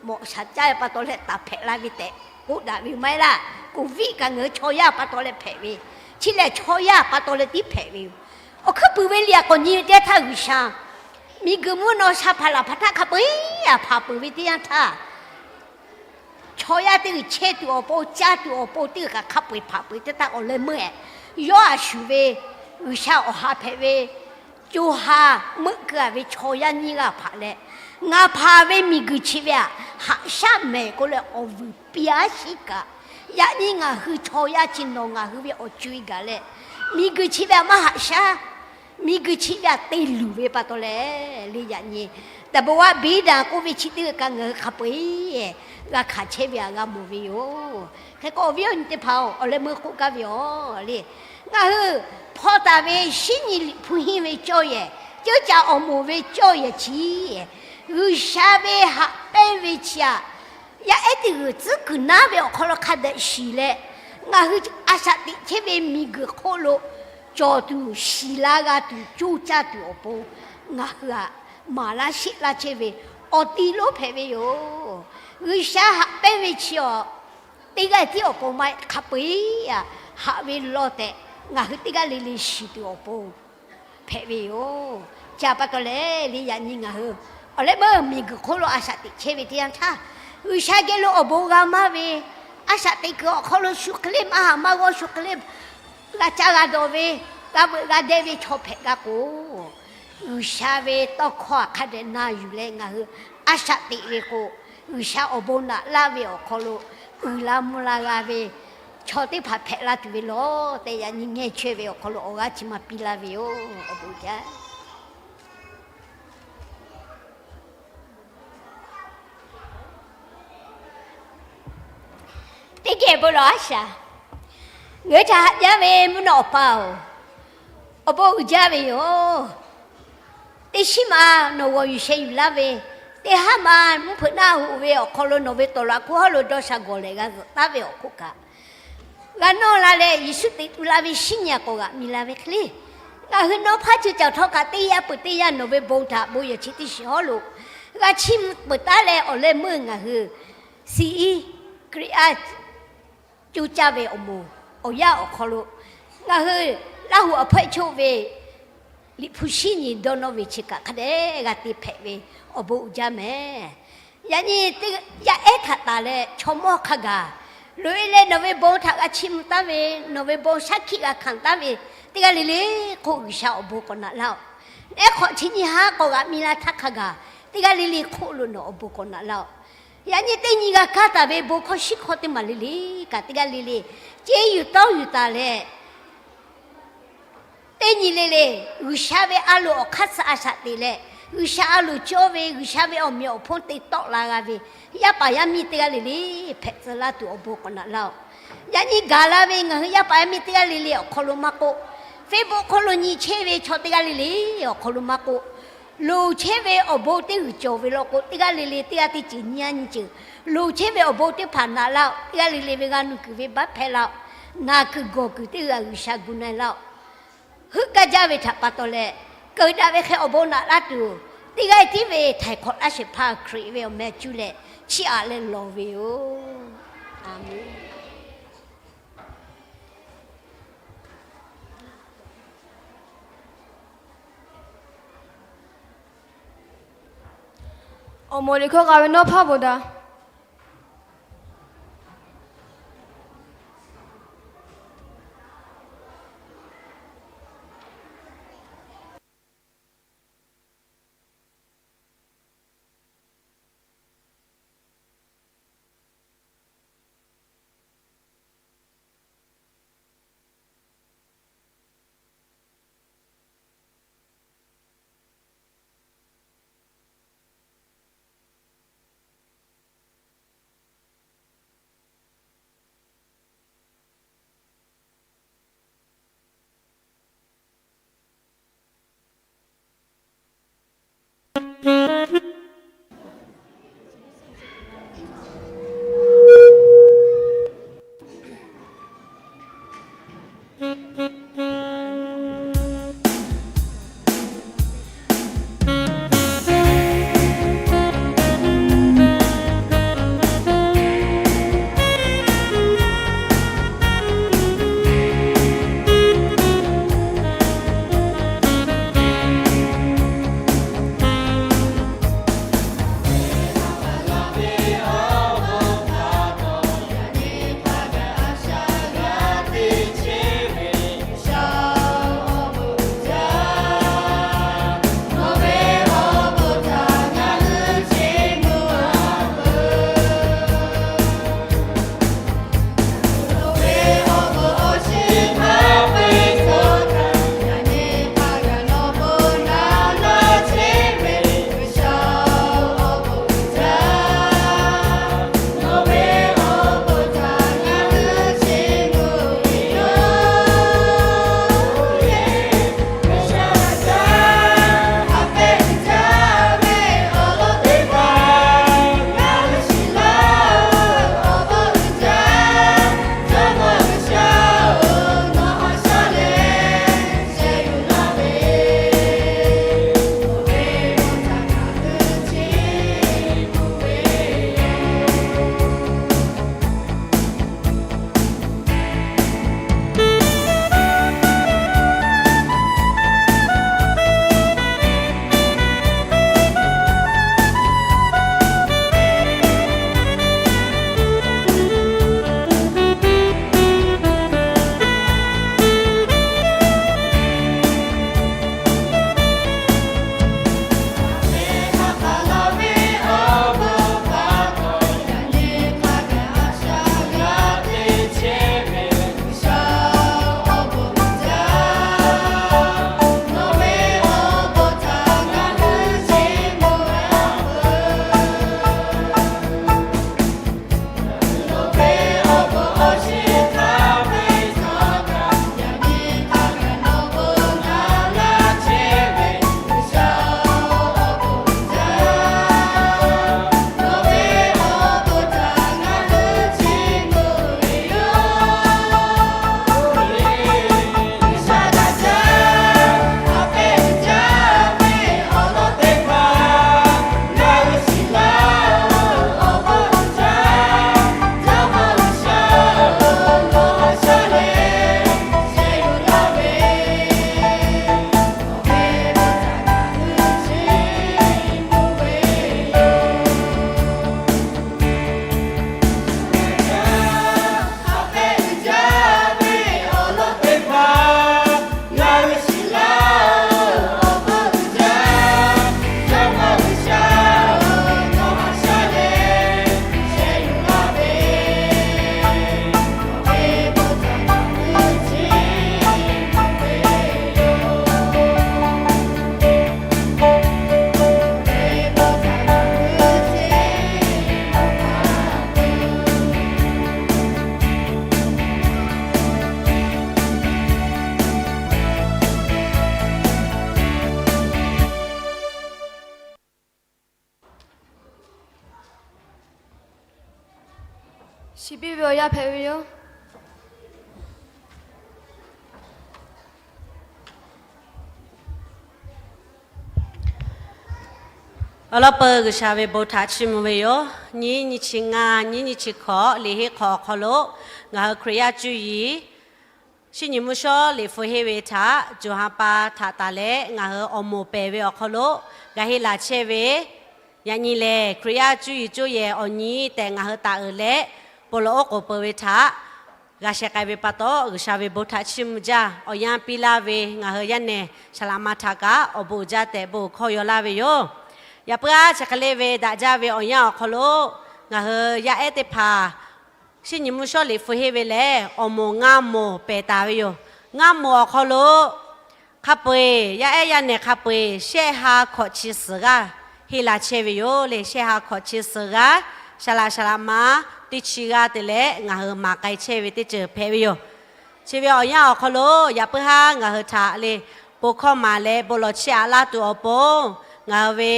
mawꞈ shaˍ caˇ ve pa taw leh taˍ hpehꞈ la ve tehꞈ k'oˆ daꞈ ve maˇ heˆ laˇ. Covid kaꞈ ngaˬ hui chaw yaˇ pa taw leh hpehꞈ ve, chi lehˬ chaw yaˇ pa taw leh tiˉ hpehꞈ ve yoˬ. Awˬ hkuiˉ puiˍ ve liꞈ aꞈ k'awꞈ nyi ve teˇ yanˇ htaˇ G'uiˬsha miˬguiˬ mvuhˇ naw sha hpaˍ laˬ hpaˍ htaˇ hk'a peu-eˬ aꞈ hpanˍ peuˬ ve teˇ yanˇ htaˇ, chaw yaˇ teˇ g'uiˬ chehˇ tuˬ awˬ pon, caˇ tuˬ awˬ pon teˇ g'uiˬ kaꞈ hk'a peu-eˬ hpaˍ peu-eˬ teˇ taˇ awˬ leh meuˇ-ehˍ, yawˇ a shuˍ ve G'uiˬsha awˬ ha hpehꞈ ve co ha meuˆ keu-a ve chaw yaˇ nyiˇ g'aˇ hpaꞈ leh, ngaˬ hpaˍ ve miˬguiˬ chi ve aꞈ haꞈ shaˉ mehˍ k'oˆ leh awˬ vuiˬ piˇ-a shiˉ kaꞈ, yaꞈ nyi ngaˬ hui chaw yaˇ chi nawˬ ngaˬ hui ve awˬ co-e gaˬ leh, miˬguiˬ chi ve aꞈ maˇ haꞈ shaˉ, miˬguiˬ chi ve aꞈ te luˬ ve pa taw leh, le yaꞈ nyi แต่ว่า beˇ daꞈ k'oˆ ve chi teˇ g'uiˬ kaꞈ ngaˬ hui hk'a peu-eˬ g'a hkanˍ chehˇ ve aꞈ g'a mawˬ ve yoˬ. Hk'e k'o awˬ viˉ awˬ nyi teˇ hpaˍ-oˬ, awˬ leh meuˇ k'oˆ gaˇ ve yoˬ le. Ngaˬ hui hpaw taˍ ve shinˉ nyi Liꞈ hpu henˇ ve cawˇ yehˬ, ceuˇ caꞈ awˬ moˍ ve cawˇ yehˬ chi, G'uiˬsha ve haꞈ pehnˇ ve chi aꞈ, yaˇ ehˉ teˇ g'uiˬ tcuhˉ kuiˬ naˉ ve awˬ hk'aw lo hk'a dehꞈ shiˍ leh, ngaˬ hui a shaꞈ teꞈ chehˇ ve miˬguiˬ hk'oˆ lo cawˬ tuˬ, shiˍ la g'a tuˬ, coˇ caˇ tuˬ awˬ pon ngaˬ hui aꞈ maˍ laˇ sheˆ laˇ chehˇ ve awˬ ti lonˉ hpehꞈ ve yoˬ. G'uiˬsha haꞈ pehnˇ ve chi awˬ, teˇ g'aˇ tiˉ awˬ pon maˇ heˆ, hk'a peu-eˬ aꞈ haꞈ ve law tehꞈ ngaˬ hui teˇ g'aˇ le le shiˍ tuˬ awˬ pon hpehꞈ ve yoˬ. Chi pa taw leh, le yaꞈ nyi ngaˬ hui awˬ leh meuˇ miˬguiˬ hk'oˆ lo a shaꞈ teꞈ chehˇ ve teˇ yanˇ htaˇ, G'uiˬsha geh lo awˬ bon g'a maˇ ve, a shaꞈ teꞈ kuiˬ awˬ hk'aw lo shu hk'e le maˇ haꞈ maˇ g'awˇ, shu hk'e le g'a caˇ g'a dawˬ ve, g'a veuꞈ g'a deh ve chaw hpehꞈ g'a k'o, G'uiˬsha ve tawˇ hkawˇ hk'a dehꞈ na yuˬ leh ngaˬ hui a shaꞈ teꞈ ve k'o, G'uiˬsha awˬ bon naꞈ laˇ ve awˬ hk'aw lo uiˍ la mvuh la g'a ve chaw teˇ hpaˍ hpehꞈ la tuˬ ve lawˬ tehꞈ, yaꞈ nyi ngeh chaweh ve awˬ hk'aw lo awˬ g'aˇ chi ma piˇ laˇ ve yoˬ. Awˬ bon jaˇ. Teˇ geh bon lawˬ a shaˍ. Ngaˬ hui htaꞈ haꞈ jaˇ ve mvuhˇ naw awˬ pa-oˬ, awˬ bon uiˍ jaˇ ve yoˬ. Teˇ shinˉ ma nawˬ g'awˬ yuˬ sheh yuˬ laˇ ve, teˇ haˉ ma mvuhˇ hpeuꞈ naˆ hoꞈ ve awˬ hk'aw lo nawˬ ve tawˍ laꞈ hkunˉ hawˉ lo dawˇ sha gawˬ lehˬ g'a zuhꞈ taˉ ve awˬ hk'oˆ kaꞈ, g'a nawˇ la leh Yeˍsuˆ teꞈ tu la ve shinˉ nyi aꞈ k'awꞈ g'aꞈ mi la ve hk'e le, ngaˬ hui nawˇ hpaˇ ceuˬ caˬ htawˇ kaꞈ teˇ yanˇ peuˬ teˇ yanˇ nawˬ ve bon htaꞈ bon yehˬ chi teˇ shiˍ hawˉ lo g'a chiˇ mvuh peuˬ taˉ leh, awˬ leh meuˇ ngaˬ hui siˍ iˉ Hkriꞈ yaˇ coˇ caˇ ve awˬ moˍ awˬ yanˇ awˬ hk'aw lo ngaˬ hui Laˇ huˍ awˬ hpawehˇ choˆ ve Liꞈ hpu shinˉ nyi dawˇ nawˇ ve chi kaꞈ hk'a dehꞈ g'a te hpehꞈ ve awˬ bon uiˍ jaˇ mehˍ. Yaꞈ nyi yaˇ ehˉ htaꞈ taˍ leh chaw mawˇ hk'a gaˬ loꞈ-e leh nawˬ ve bon htaꞈ g'a chiˇ mvuh taˉ ve, nawˬ ve bon shaˉ hkiˆ g'a hkanˍ taˉ ve teˇ g'aˇ le le hk'oˆ G'uiˬsha awˬ bon k'awꞈ naꞈ laˇ-oˆ. Ehˉ hk'awꞈ chi nyi haˉ k'awꞈ g'aꞈ mi la htaˇ hk'a gaˬ teˇ g'aˇ le le hk'oˆ lo nawˬ awˬ bon k'awꞈ naꞈ laˇ-oˆ. Yaꞈ nyi teˇ nyi g'a kaˇ taˍ ve bon hkawˇ shiˉ hkawˇ teˇ maˬ le le kaꞈ teˇ g'aˇ le le ceˇ yuˬ tawˇ yuˬ taˍ leh, teˇ nyi le le G'uiˬsha ve a loˍ awˬ hk'aˇ suh a shaꞈ teꞈ leh, G'uiˬsha a loˍ cawˇ ve G'uiˬsha ve awˬ meꞈ awˬ hponˇ te tawˆ la g'a ve yaˇ paˍ yaˇ miˇ teˇ g'aˇ le le hpehꞈ tcuh laˇ tuˬ awˬ bon k'awꞈ naꞈ laˇ-oˆ. Yaꞈ nyi gaˬ la ve ngaˬ hui yaˇ paˍ yaˇ miˇ teˇ g'aˇ le le awˬ hk'aw lo maˇ k'oˆ, Facebook hk'oˆ lo nyi chehˇ ve chaw teˇ g'aˇ le le awˬ hk'aw lo maˇ k'oˆ, loˍ chehˇ ve awˬ bon teˇ g'uiˬ cawˬ ve law k'o, teˇ g'aˇ le le teˇ g'aˇ teˇ ceuˬ nyi a nyi ceuˬ loˍ chehˇ ve awˬ bon teˇ hpaˍ naꞈ laˇ-oˆ. Teˇ g'aˇ le le ve g'a nuˇ kuiˬ ve baˆ hpehˇ laˇ-oˆ. Naˬ kuiˬ gawˬ kuiˬ teˇ g'aˇ G'uiˬsha gu na-e laˇ-oˆ. Heuˆ gaˇ jaˇ ve htaꞈ pa taw leh, keu daꞈ ve hk'e awˬ bon naꞈ laˇ tuˬ, teˇ g'aˇ tiˉ ve htaiˍ hk'awꞈ laˇ shehˍ hpaˇ Hkriꞈ ve awˬ meh cuˇ leh chiˇ aꞈ leh lawˬ ve yoˬ. A menˬ. Awˬ moˍ liꞈ hkawˇ k'a ve nawˇ hpaˇ bvuhꞈ daꞈ. Shiˍ piˇ ve awˬ yanˇ hpehꞈ ve yoˬ. Awˬ lawn peuˬ G'uiˬsha ve bon htaꞈ chiˇ mvuh ve yoˬ. Nyiˉ nyiˇ chi ngaˇ, nyiˉ nyiˇ chi hkawꞈ, liꞈ heˆ hk'awꞈ awˬ hk'aw lo ngaˬ hui Hkriꞈ yaˇ cuˇ yiˍ shinˉ nyi mvuhˇ shawˉ liꞈ hpu henˇ ve htaꞈ co ha pa htaꞈ tanˬ leh ngaˬ hui awˬ moˍ pehˬ ve awˬ hk'aw lo g'a henˇ laˬ chehˇ ve, yaꞈ nyi lehˬ Hkriꞈ yaˇ cuˇ yiˍ coˇ yehˬ awˬ nyi tehꞈ ngaˬ hui taˍ uiˍ leh, bon lawˬ oˉ k'oˍ peuˬ ve htaꞈ g'a sheh k'ai ve pa taw, G'uiˬsha ve bon htaꞈ chiˇ mvuh jaˇ. Awˬ yanˇ piˇ laˇ ve ngaˬ hui yaˇ nehˬ Saˍ laꞈ ma htaꞈ kaꞈ awˬ bon uiˍ jaˇ tehꞈ bon uiˍ hkawˇ yaw laˇ ve yoˬ. Yaꞈ puiˉ aˉ chi hk'e le ve daꞈ jaˇ ve awˬ yanˇ awˬ hk'aw lo ngaˬ hui yaˇ ehˉ teˇ hpaˍ shinˉ nyi mvuhˇ shawˉ liꞈ hpu henˇ ve lehˬ, awˬ moˍ ngaˇ moˍ pehˬ taˍ ve yoˬ. Ngaˇ moˍ awˬ hk'aw lo hk'a peu-eˬ, yaˇ ehˉ yaˇ nehˬ hk'a peu-eˬ shehˆ ha hkawꞈ chi suhˍ g'aˇ henˇ la chehˇ ve yoˬ le. Shehˆ ha hkawꞈ chi suhˍ g'aˇ, Saˍ laꞈ Saˍ laꞈ ma teˇ chi g'aˇ te leh ngaˬ hui maˍ k'ai chehˇ ve teˇ ceuˬ hpehꞈ ve yoˬ. Chi ve awˬ yanˇ awˬ hk'aw lo yaꞈ puiˉ haˉ ngaˬ hui htaꞈ le bon hkawˇ maˍ leh bon lawˬ chiˇ aꞈ laˇ tuˬ awˬ pon, ngaˬ hui ve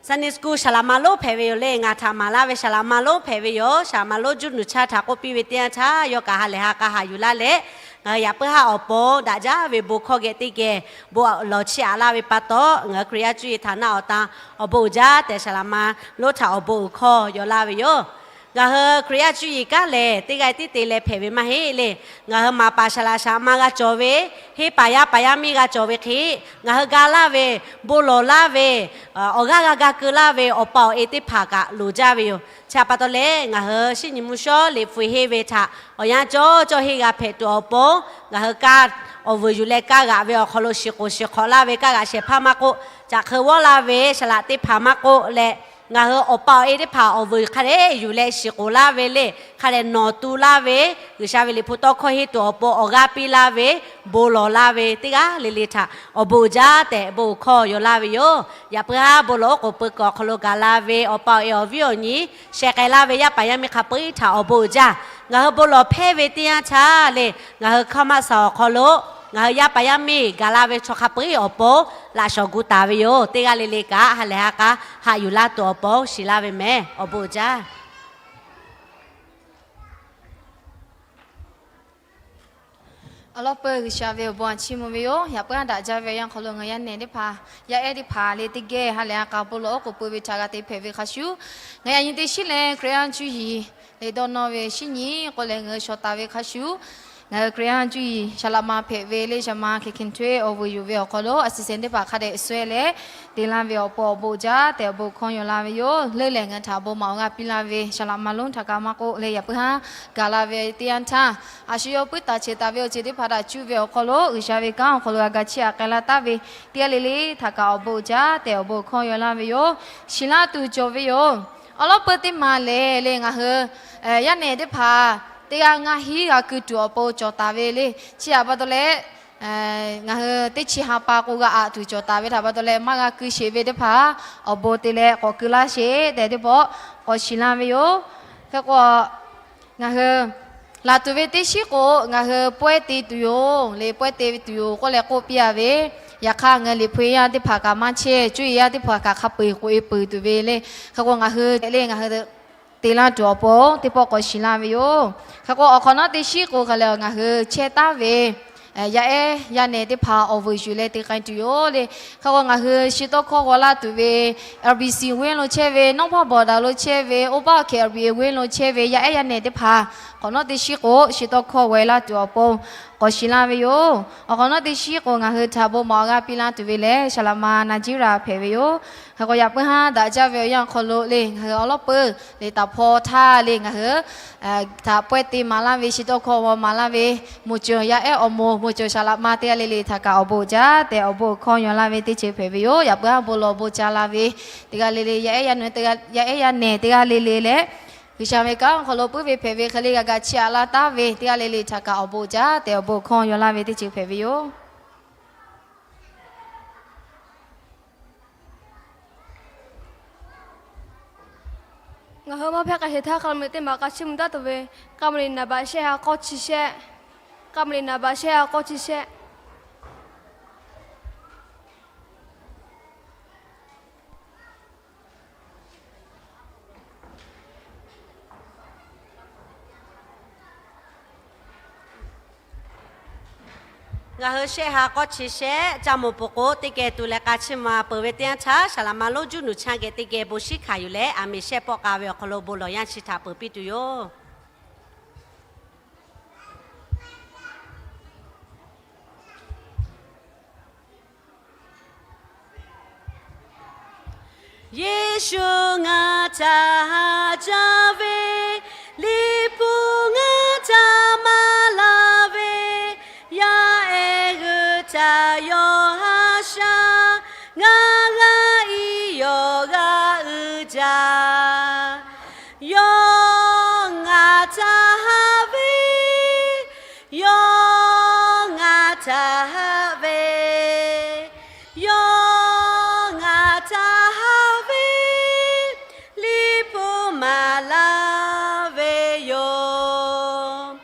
Sunday school Saˍ laꞈ ma lonˉ hpehꞈ ve yoˬ le. Ngaˬ htaꞈ maˍ laˇ ve Saˍ laꞈ ma lonˉ hpehꞈ ve yoˬ. Saˍ laꞈ ma lonˉ juˇ nuˬ chaˇ htaꞈ k'oˆ piˇ ve teˇ yanˇ htaˇ, yawˇ kaꞈ ha lehˬ ha k'a haꞈ yuˬ laˇ leh, ngaˬ hui yaꞈ puiˉ haˉ awˬ pon daꞈ jaˇ ve bon hkawˇ geh teˇ geh bon lawˬ chiˇ aꞈ laˇ ve pa taw, ngaˬ hui Hkriꞈ yaˇ cuˇ yiˍ htaꞈ naˆ awˬ tan awˬ bon uiˍ jaˇ tehꞈ Saˍ laꞈ ma lonˉ htaꞈ awˬ bon uiˍ hkawˇ yaw laˇ ve yoˬ. Ngaˬ hui Hkriꞈ yaˇ cuˇ yiˍ kanˉ lehˬ, teˇ g'aˇ tiˉ te leh hpehꞈ ve maˇ heˆ le. Ngaˬ hui maˍ paˍ Saˍ laꞈ Saˍ laꞈ ma g'a cawˬ ve, henˇ paˍ yaˇ paˍ yaˇ miˇ g'a cawˬ ve hk'e, ngaˬ hui ga laˇ ve, bon lawˬ laˇ ve, awˬ g'aˇ g'a ga keu laˇ ve awˬ pa awˬ e teˇ hpaˍ kaꞈ loˍ jaˇ ve yoˬ. Chi htaꞈ pa taw leh, ngaˬ hui shinˉ nyi mvuhˇ shawˉ liꞈ hpu henˇ ve htaꞈ awˬ yanˇ cawˇ cawˇ henˇ g'a hpehꞈ tuˬ awˬ pon, ngaˬ hui kaˇ awˬ vuiˬ yuˬ leh kaˇ g'aꞈ ve awˬ hk'aw lo shiˍ k'oˍ shiˍ hk'awꞈ laˇ ve kaˇ g'aꞈ shehˍ hpaˇ maˇ k'oˆ, caꞈ hk'eu vawˇ laˇ ve Saˍ laꞈ teˇ hpaˍ maˇ k'oˆ leh, ngaˬ hui awˬ pa awˬ e teˇ hpaˍ awˬ vuiˬ hk'a dehꞈ yuˬ leh shiˍ k'oˍ laˇ ve le, hk'a dehꞈ nawˬ tu laˇ ve, G'uiˬsha ve liꞈ hpu tawˇ hkawˇ henˇ tuˬ awˬ pon awˬ g'aˇ piˇ laˇ ve, bon lawˬ laˇ ve teˇ g'aˇ le le htaꞈ awˬ bon uiˍ jaˇ tehꞈ bon uiˍ hkawˇ yaw laˇ ve yoˬ. Yaꞈ puiˉ haˉ bon lawˬ oˉ k'oˍ pui kuiˬ awˬ hk'aw lo gaˬ la ve awˬ pa awˬ e awˬ viˉ awˬ nyi sheh k'ai laˇ ve yaˇ paˍ yaˇ miˇ hk'a peu-eˬ htaꞈ awˬ bon uiˍ jaˇ. Ngaˬ hui bon lawˬ hpehˇ ve teˇ yanˇ htaˇ le, ngaˬ hui hkaˇ maˇ saˍ awˬ hk'aw lo ngaˬ hui yaˇ paˍ yaˇ miˇ gaˬ la ve chaw hk'a peu-eˬ awˬ pon laꞈ shawˍ gu taˍ ve yoˬ. Teˇ g'aˇ le le kaꞈ ha lehˬ ha k'a haꞈ yuˬ laˇ tuˬ awˬ pon shiˍ laˇ ve mehˍ. Awˬ bon uiˍ jaˇ. Awˬ lawn peuˬ G'uiˬsha ve awˬ bon htaꞈ chiˇ mvuh ve yoˬ. Yaꞈ puiˉ haˉ daꞈ jaˇ ve awˬ yanˇ hk'aw lo ngaˬ yaˇ nehˬ teˇ hpaˍ, yaˇ ehˉ teˇ hpaˍ le teˇ geh ha lehˬ ha k'a bon lawˬ oˉ k'oˍ pui ve htaꞈ g'a te hpehꞈ ve hk'a shuˍ, ngaˬ yaꞈ nyi teˇ shiˉ leh Hkriꞈ yaˇ cuˇ yiˍ le dawˇ nawˇ ve shinˉ nyi k'oˆ leh ngaˬ hui shawˍ taˍ ve hk'a shuˍ, ngaˬ hui Hkriꞈ yaˇ cuˇ yiˍ Saˍ laꞈ ma hpehꞈ ve le Saˍ laꞈ ma hkeh hkeh hto awˬ vuiˬ yuˬ ve awˬ hk'aw lo a siˍ sehˍ teˇ hpaˍ hk'a dehꞈ suh leh te laˇ ve awˬ pon awˬ bon uiˍ jaˇ tehꞈ awˬ bon hkawˇ yaw laˇ ve yoˬ. Leuˉ lehˬ ngaˬ hui htaꞈ bon maˍ awˬ g'aˇ piˇ laˇ ve Saˍ laꞈ ma lonˉ htaꞈ kaꞈ maˇ k'oˆ leh, yaꞈ puiˉ haˉ gaˬ la ve teˇ yanˇ htaˇ, a shu yawˇ puiˉ taˍ cheˬ taˍ ve awˬ ceuˬ teˇ hpaˍ htaꞈ cuˇ ve awˬ hk'aw lo G'uiˬsha ve kanˉ awˬ hk'aw lo g'a ga chiˇ aꞈ k'ai laˇ taˍ ve teˇ g'aˇ le le htaꞈ kaꞈ awˬ bon uiˍ jaˇ tehꞈ awˬ bon hkawˇ yaw laˇ ve yoˬ. Shiˍ laˇ tuˬ cawˬ ve yoˬ. Awˬ lawn peuˬ teˇ maˬ lehˬ le ngaˬ hui yaˇ nehˬ teˇ hpaˍ teˇ g'aˇ ngaˇ hinˉ g'a keu tuˬ awˬ pon cawˬ taˍ ve le. Chi htaꞈ pa taw leh, ngaˬ hui teˇ chi ha pa k'o g'a aꞈ tuˬ cawˬ taˍ ve htaꞈ pa taw leh maˇ g'a keu sheˍ ve teˇ hpaˍ awˬ bon te leh k'awꞈ keu laˇ sheˍ tehꞈ teˇ pawˆ k'awꞈ shiˍ laˇ ve yoˬ. Hk'e k'o, ngaˬ hui laˬ tuˬ ve teˇ shiˉ k'o, ngaˬ hui pawehˇ te tuˬ yoˬ le, pawehˇ te ve tuˬ yoˬ k'oˆ leh k'oˆ piˇ a ve. Yaꞈ hk'aˇ ngaˬ hui liꞈ hpu yaˇ teˇ hpaˍ kaꞈ maˇ chehˇ, cuˇ yiˍ yaˇ teˇ hpaˍ kaꞈ hk'a peu-eˬ k'oꞈ e peuˬ tuˬ ve le. Hk'e k'o ngaˬ hui le ngaˬ hui te laˇ tuˬ awˬ pon teˇ pawˆ k'awꞈ shiˍ laˇ ve yoˬ. Hk'e k'o awˬ hk'awꞈ nawˉ teˇ shiˉ k'o hk'e leh ngaˬ hui chehˇ taˍ ve yaˇ ehˉ yaˇ nehˬ teˇ hpaˍ awˬ vuiˬ yuˬ leh te k'ai tuˬ yoˬ le. Hk'e k'o ngaˬ hui shi tawˇ hkawˇ g'aw laˇ tuˬ ve L B C venˇ lo chehˇ ve, Nawˉ hpaˇ bawˬ daꞈ lo chehˇ ve, Oˇ paˆ awˬ hkeh L B A venˇ lo chehˇ ve yaˇ ehˉ yaˇ nehˬ teˇ hpaˍ hk'awꞈ nawˉ teˇ shiˉ k'o shi tawˇ hkawˇ g'aw e laˇ tuˬ awˬ pon k'awꞈ shiˍ laˇ ve yoˬ. Awˬ hk'awꞈ nawˉ teˇ shiˉ k'o ngaˬ hui htaꞈ bon maˍ awˬ g'aˇ piˇ laˇ tuˬ ve lehˬ Saˍ laꞈ ma Na jiˉ raˍ hpehꞈ ve yoˬ. Hk'e k'o yaꞈ puiˉ haˉ daꞈ jaˇ ve awˬ yanˇ awˬ hk'aw lo le ngaˬ hui awˬ lawn peuˬ le taˍ hpaw htaˇ le ngaˬ hui htaꞈ pawehˇ te maˍ laˇ ve, shi tawˇ hkawˇ g'aw maˍ laˇ ve, moˬ cawˬ yaˇ ehˉ awˬ moˍ, moˬ cawˬ Saˍ laꞈ ma teˇ g'aˇ le le htaꞈ kaꞈ awˬ bon uiˍ jaˇ tehꞈ awˬ bon hkawˇ yaw laˇ ve teˇ ceuˬ hpehꞈ ve yoˬ. Yaꞈ puiˉ haˉ bon lawˬ bon ca la ve teˇ g'aˇ le le, yaˇ ehˉ yaˇ nehˬ teˇ g'aˇ le le leh G'uiˬsha ve kanˉ awˬ hk'aw lo puiˉ ve hpehꞈ ve hk'e le g'a ga chiˇ aꞈ laˇ taˍ ve teˇ g'aˇ le le htaꞈ kaꞈ awˬ bon uiˍ jaˇ tehꞈ awˬ bon hkawˇ yaw laˇ ve teˇ ceuˬ hpehꞈ ve yoˬ. Ngaˬ hui maˇ hpehˇ k'a sheˍ htaˇ k'a meuꞈ teˇ maˬ k'a chiˇ mvuh taˉ tuˬ ve, k'a meuꞈ liꞈ naˍ baꞈ shehˆ ha k'awˇ chi shehˆ, k'a meuꞈ liꞈ naˍ baꞈ shehˆ ha k'awˇ chi shehˆ. Ngaˬ hui shehˆ ha k'awˇ chi shehˆ ca moˍ peuˬ k'o, teˇ geh tuˬ leh k'a chiˇ ma peuˬ ve teˇ yanˇ htaˇ, saˍ laꞈ ma lonˉ juˇ nuˬ chaˇ geh teˇ geh bon shiˉ hkanˍ yuˬ leh, aˬ miˍ shehˆ pawˆ k'a ve awˬ hk'aw lo bon lawˬ yanˇ chi htaꞈ peuˬ piˇ tuˬ yoˬ. Yeˍsuˆ ngaˬ htaꞈ haꞈ jaˇ ve, Liꞈ hpu ngaˬ htaꞈ maˍ laˇ ve, yaˇ ehˉ g'uiˬ htaꞈ yawˇ haꞈ sha, ngaˬ g'a iˉ yawˬ g'a uiˍ jaˇ. Yawˇ ngaˬ htaꞈ haꞈ ve, yawˇ ngaˬ htaꞈ haꞈ ve, yawˇ ngaˬ htaꞈ haꞈ ve, Liꞈ hpu maˍ laˇ ve yoˬ.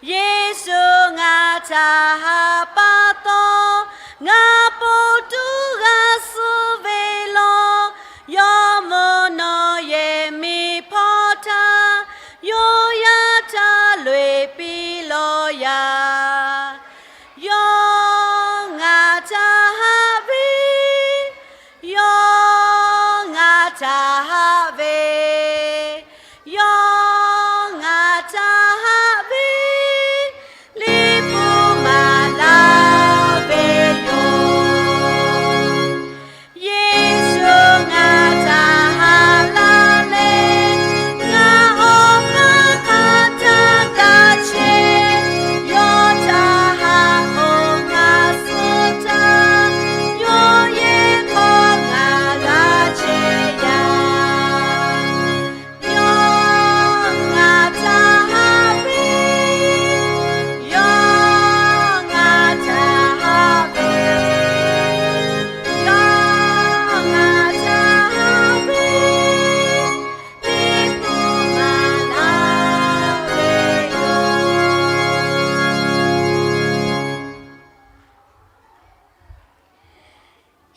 Yeˍsuˆ ngaˬ htaꞈ haꞈ pa taw, ngaˬ po tuˉ g'a suh ve law. Yawˇ mvuhˇ naw yehˬ miˬ hpawˇ htaˇ, yoˇ yaˇ htaˇ loꞈ-e piˇ law yaˇ. Yawˇ ngaˬ htaꞈ haꞈ ve, yawˇ ngaˬ htaꞈ haꞈ ve, yawˇ ngaˬ htaꞈ haꞈ ve, Liꞈ hpu maˍ laˇ ve yoˬ. Yeˍsuˆ ngaˬ htaꞈ haꞈ laˇ leh, ngaˬ awˬ pa hk'aˬ htaˇ kaꞈ chehˇ, yawˇ htaꞈ haꞈ k'o ngaˬ suh htaˇ, yawˇ yehˬ hk'aw ngaˬ g'a chehˇ yaˇ. Yawˇ ngaˬ htaꞈ haꞈ ve, yawˇ ngaˬ htaꞈ haꞈ ve, yawˇ ngaˬ htaꞈ haꞈ ve, Liꞈ hpu maˍ laˇ ve yoˬ.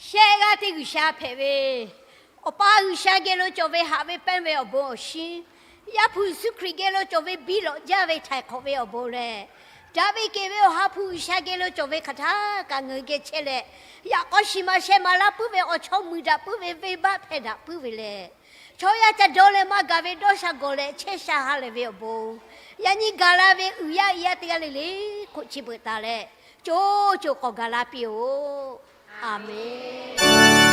Shehˆ g'aˇ teˇ G'uiˬsha hpehꞈ ve, Awˬ pa G'uiˬsha geh lo cawˬ ve haꞈ ve pehnˇ ve awˬ bon awˬ shinˉ, Yaˇ hpu Yeˍsuˆ Hkriꞈ geh lo cawˬ ve biˇ lawꞈ jaˇ ve htaiˍ hk'awꞈ ve awˬ bon leh, daꞈ ve kehˬ ve Awˬ ha hpu G'uiˬsha geh lo cawˬ ve hk'aˬ htaˇ kaꞈ ngaˬ hui geh chehˇ leh, yaꞈ k'aw shiˍ ma sheh ma laˇ puiˉ ve awˬ chawˇ mui daꞈ puiˉ ve, venˇbaˆ hpehˇ daꞈ puiˉ ve leh, chaw yaˇ ca dawˇ leh maˇ gaˬ ve dawˇ sha gawˬ leh chehˇ sha ha lehˬ ve awˬ bon, yaꞈ nyi gaˬ la ve uiˍ yaˇ iˉ yaˇ teˇ g'aˇ le le hk'oˆ chi beuꞈ taˍ leh, co co k'awꞈ gaˬ la piˇ-oˆ. Aˬmenˍ.